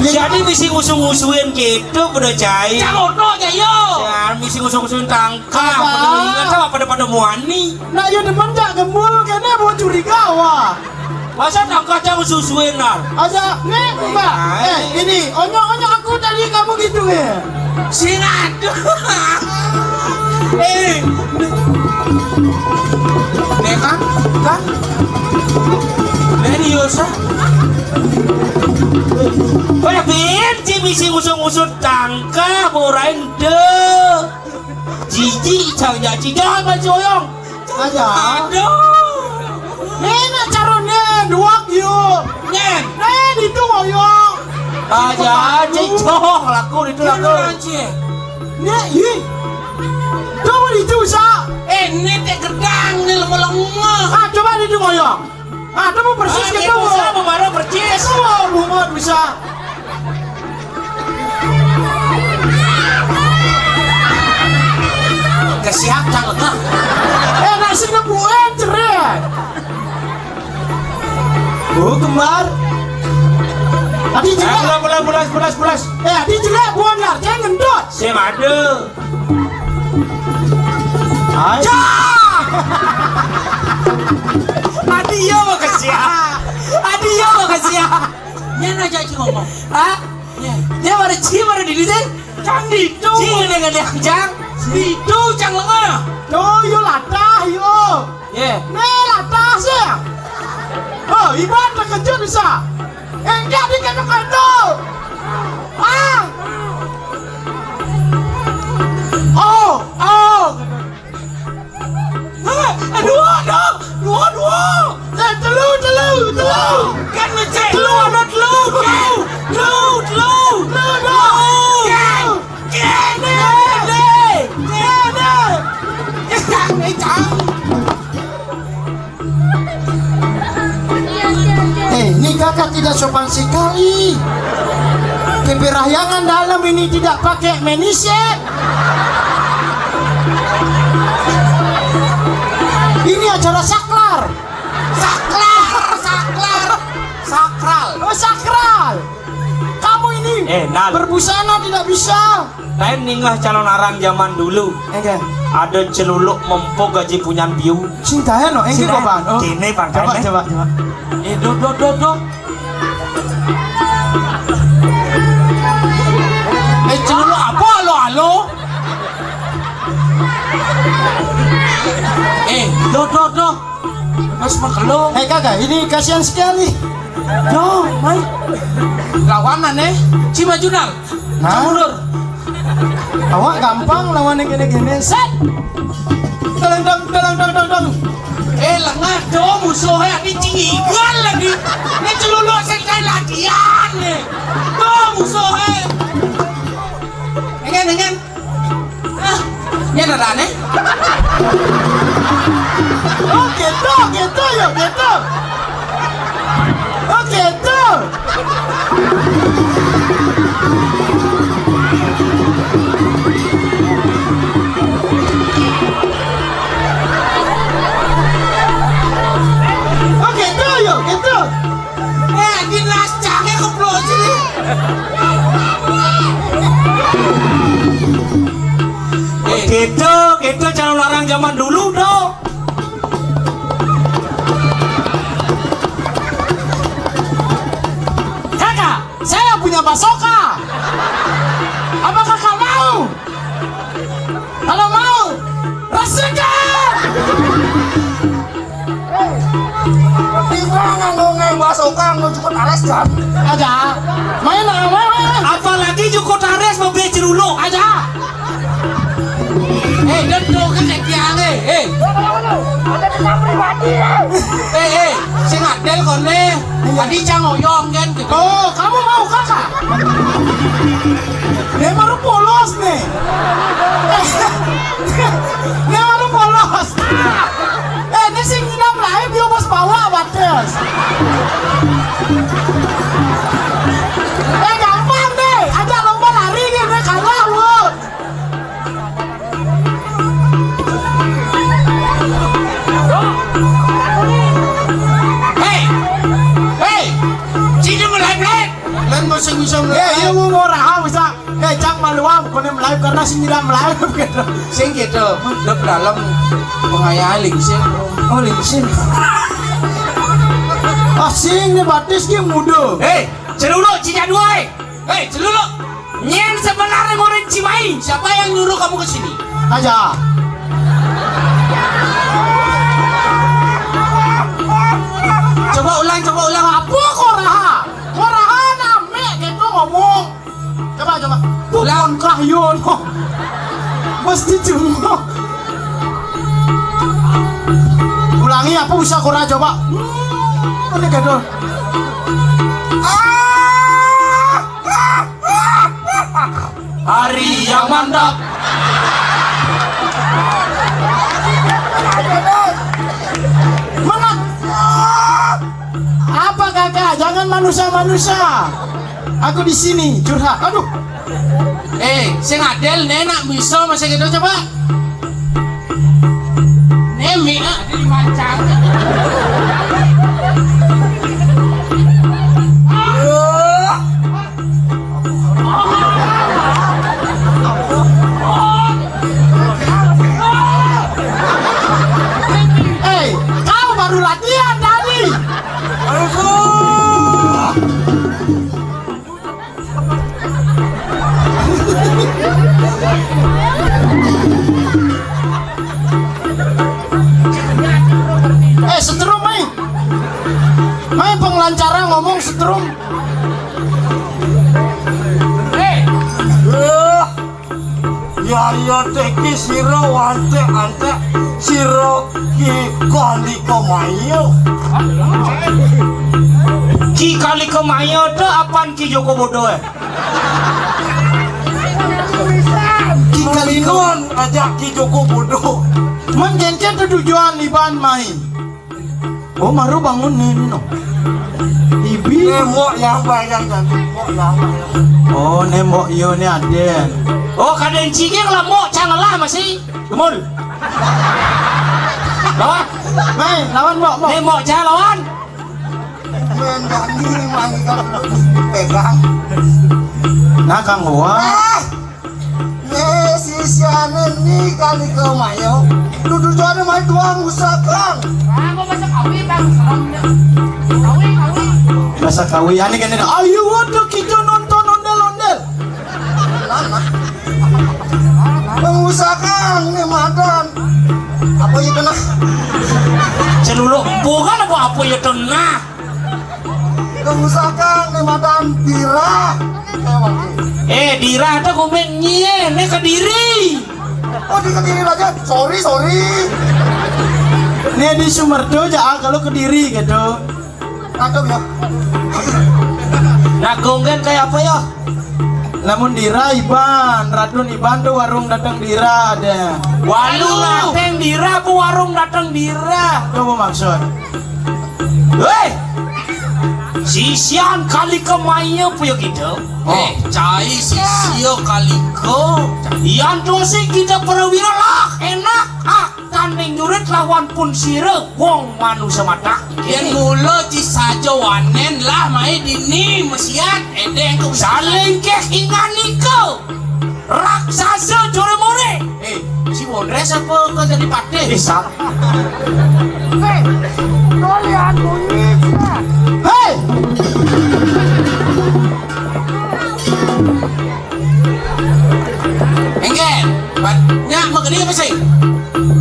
ini jadi misi ngusung-ngusuin gitu, pada cai. Cang ono aja, yo. Ya, misi ngusung-ngusuin tangkah. Apa? Pada ingat sama pada, pada muani. Nah, ya demen jak gembul, kene mau curiga, wah. Masa tangkah cang ngusung-ngusuin, nah? Aja, nih, Mbak. Ay. Eh, ini, onyok-onyok aku tadi kamu gitu, ya? Sing aduh. Eh. Nih kan? Kan? Nih, Yosa. Pada benci misi ngusung-ngusung tangkah, borain deh. Jiji, cang jaji, jangan maju, oyong. Aja. Aduh. Nih, nak carone duak yuk. Nyen. Nih, ditu ngoyong. Aja, cicok, laku ditu, laku. Nih, ih. Coba ditu, sa. Eh, ini teh gedang nih, lemah-lemah. Ah, coba ditu ngoyong. Ah, itu mau persis. Ah, gitu, bisa, mau baru persis. Oh, bunga bisa. Kesiak cang lengah. Eh, nak sing nepuin, cerai. Oh, kembar. Adi jerak. Eh, pulas, pulas, pulas, pulas. Eh, adi jerak, buan lah, jangan ngendot. Saya ada. Hai. Cak! Adi ya, makasih ya. Adi ya, makasih ya. Nya aja, Ci, ngomong. Hah? Nya. Nya baru Ci, baru di sini. Cang ditu. Ci, gede-gede, Cang. Ditu, Cang, lengah. Tuh, yuk latah, yuk. Ye. Nih, latah sih. Oh, Iban terkejut bisa. Enggak dikena kado. Ah. Oh, oh. Hah, aduh, aduh, aduh, aduh. Eh, telu, telu, telu. Kan mesti telu, ada telu, telu, telu, telu, telu. Kan, kene, kene, kene. Eh, ini kakak tidak sopan sekali. Keberahyangan dalam ini tidak pakai meniset. Ini acara saklar. Saklar, saklar, sakral. Oh, sakral. Kamu ini eh, Nal, berbusana tidak bisa. Lain ningah calon arang zaman dulu. Enggak. Ada celuluk mempok gaji punyan biu. Cinta ya no, enggak. Cinta. Kok, Bang? Oh. Kene, Bang, coba, kene. Coba, coba. Eh, do, do, do, do. Eh, celuluk apa alo-alo? Eh, do, do, do. Mas makelo. Eh, kakak, ini kasihan sekali. Yo, mai. Lawanan, eh. Ci maju, Nal. Hah? Mundur. Awak gampang lawan yang gini-gini. Set. Teleng, dong, teleng, dong, dong, dong. Eh, lengah dong, musuhnya ini cinggigan lagi. Ini celuluk saya latihan nih. Dong, musuhnya. Dengan, dengan. Ah, ya, darane. Oh, gitu, gitu, ya, gitu. Oh, gitu. Oh, gitu, ya, gitu. Eh, dinas cake keplok sini. Eh, gitu, gitu cara larang zaman dulu, dong. Basoka. Apakah kau mau? Kalau mau, rasakan. Tiba nganggo ngai basoka, nganggo jukut ares, Jan. Aja. Main, main, main. Apalagi jukut ares, mau beli cerulo. Aja. Eh, dendok kan kayak tiang, eh. Eh. Ada dendam pribadi, ya. Eh, eh, sing adil kone. Tadi cang oyong kan gitu. Oh, kamu mau kakak? Dia baru polos nih. Dia baru polos. Eh, ini sing ngidam lain dia bos bawa batas. Eh, gampang deh. Aja lomba lari dia, dia kalah, Wut. Hei! Hei! Sini mulai, mulai. Lan masih bisa mulai. Eh, iya, mau, mau raha bisa. Eh, cang maluam, kone mulai karena sing tidak mulai gitu. Sing gitu, dep dalam pengayaan lingsir. Oh, lingsir. Ah, sing nih batis ki muda. Hei, cerulo, cinya dua, eh. Hei, celuluk. Nyen sebenarnya murid Cimahi. Siapa yang nyuruh kamu ke sini? Aja. Coba ulang, coba ulang. Apa koraha? Koraha name gitu ngomong. Coba, coba. Ulang. Bukan kahyo, no. Mesti cuma. Ulangi apa usah koraha coba. Hmm, ini gitu. Ah! Hari yang mantap. Mana? Apa kakak? Jangan manusia-manusia. Aku di sini curhat. Aduh. Eh, sing adil nih nak bisa masih gitu coba. Nemi ah, jadi mancang. Eh, kau baru latihan tadi. Eh, setrum, mai. Mai pengelancara ngomong setrum. Eh, ya, ya, teki sira wante ante sira ki kali kemayo. Ki kali kemayo to apan ki Joko Bodo, eh? Ki Kalino. Aja ki Joko Bodo. Menjencet tujuan Iban mai. Oh, maru bangun nih, nih, no. Ibi. Nembok yang bayang dan nembok yang bayang. Oh, nembok iyo nih ada. Oh, kadang cingeng lah, mok cangelah masih. Gemul. Lawan. Mai, lawan, mok, mok. Nembok cah lawan. Main ganti, main ganti. Pegang. Nah, Kang Wah. Ah! Ye, sisiane ni kali kemayo. Dudu jane mai tuang usakan. Ah, kok masa kawin, Bang? Serem, ya. Kawin, kawin. Masa kawin, ane kene, ayo, waduh, kita nonton ondel-ondel. Pengusakan ni madan. Apa itu nah? Celuluk bukan apa, apa itu nah? Pengusakan ni madan Dira. Eh, Dira tu komen nyie, ni Kediri. Oh, di Kediri aja. Sorry, sorry. Ni di Sumerto aja, ah, kalau Kediri gitu. Cakep ya. Nah, gonggen kayak apa ya? Lamun Dira Iban, Radun Iban tu warung datang Dira ada. Walu datang Dira, apa warung datang Dira? Coba maksud. Hei! Sisian kali kemaya punya kita. Oh. Eh, cai sisio kali ko. Yang dosi kita perwira lah, enak. Ah, tanding jurit lawan pun sira wong manusia mata. Yen mula ci saja wanen lah mai dini mesiat edeng kok saling keh ingan nika. Raksasa jore more. Eh, si Wondres apa kau jadi patih? Bisa. Hei, kalian bunyi. Hei! Makanya apa sih?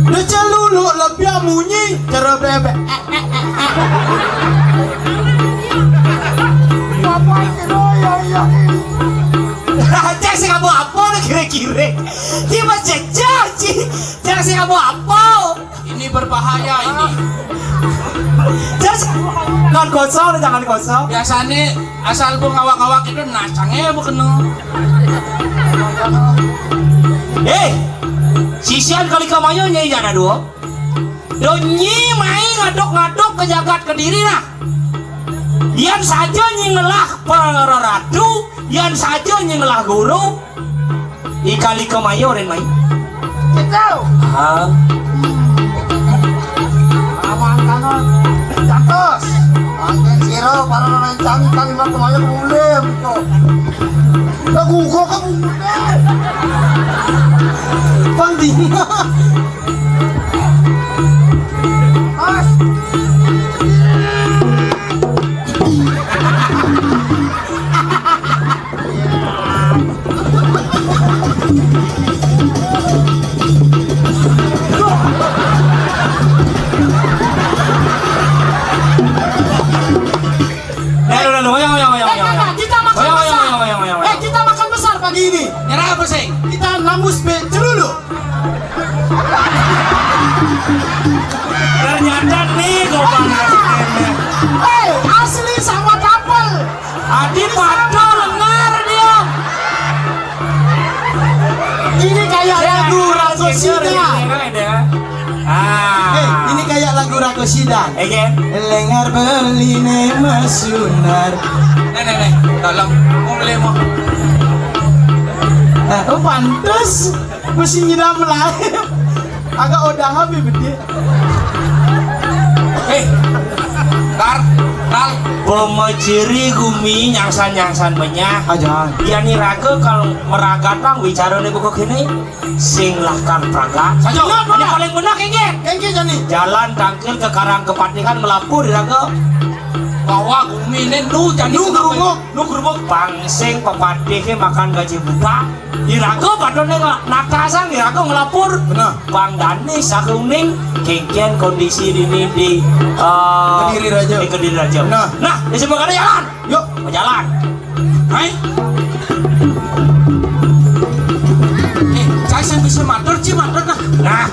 Udah celuluk lebih munyi cara bebek. Apa sih lo ya ya? Cek sih kamu apa lo kira-kira? Dia mah cek cek sih. Cek sih kamu apa? Ini berbahaya ini. Terus jangan kosong, jangan kosong. Biasanya asal bu ngawak-ngawak itu nacangnya bu kena. Eh, sisian kali kamayo nyai jana dua. Donyi mai ngadok-ngadok ke jagat Kediri nah. Yan saja nyi ngelah para ratu, yan saja nyi ngelah guru. Ikali kamayo ren mai. Gitu. Ah. Aman kanon. Jantos. Angin siro para rencang kali mah kemayo kulim kok. Lagu kok kamu. Pang dingin. Mas. Eh, lu, lu, lu, oyong, oyong, oyong, Eh, oyong, kakak, oyong. Kita makan Oyong, oyong, besar. Oyong, oyong, oyong, oyong. Eh, kita makan besar pagi ini. Nyerah apa sih? Kita namus be celulu. Ternyata nih gobang aslinya. Eh, asli sama double. Adi padahal lengar dia. Ini kayak lagu Rago Sida. Ah. Eh, ini kayak lagu Rago Sida. Oke. Lengar beli ne masunar. Nih, nih, nih. Tolong. Mau beli mau. Eh, oh, pantes. Mesti nyidam lain. Agak udah habis betul. Eh, Kar, Kar. Pemeciri gumi nyangsan-nyangsan benyah. Aja. Ya ni raga kalau meragat bang bicara ni buku kini sing lakar pragat. Saja. Ini paling benar kengke. Kengke jani. Jalan tangkil ke Karang Kepatihan melapor di raga. Bahwa gumi ini nu jani nu gerubuk. Nu gerubuk bang sing pepatih makan gaji buta. Iraga padone nga-, natasang, iraga ngelapor. Benar. Bang Dani sakuning kengken kondisi dini di, eh, Kediri Raja. Di Kediri Raja. Benar. Nah, di sebelah jalan. Yuk. Jalan. Hai. Eh, saya sing bisa matur, Ci, matur nah. Nah.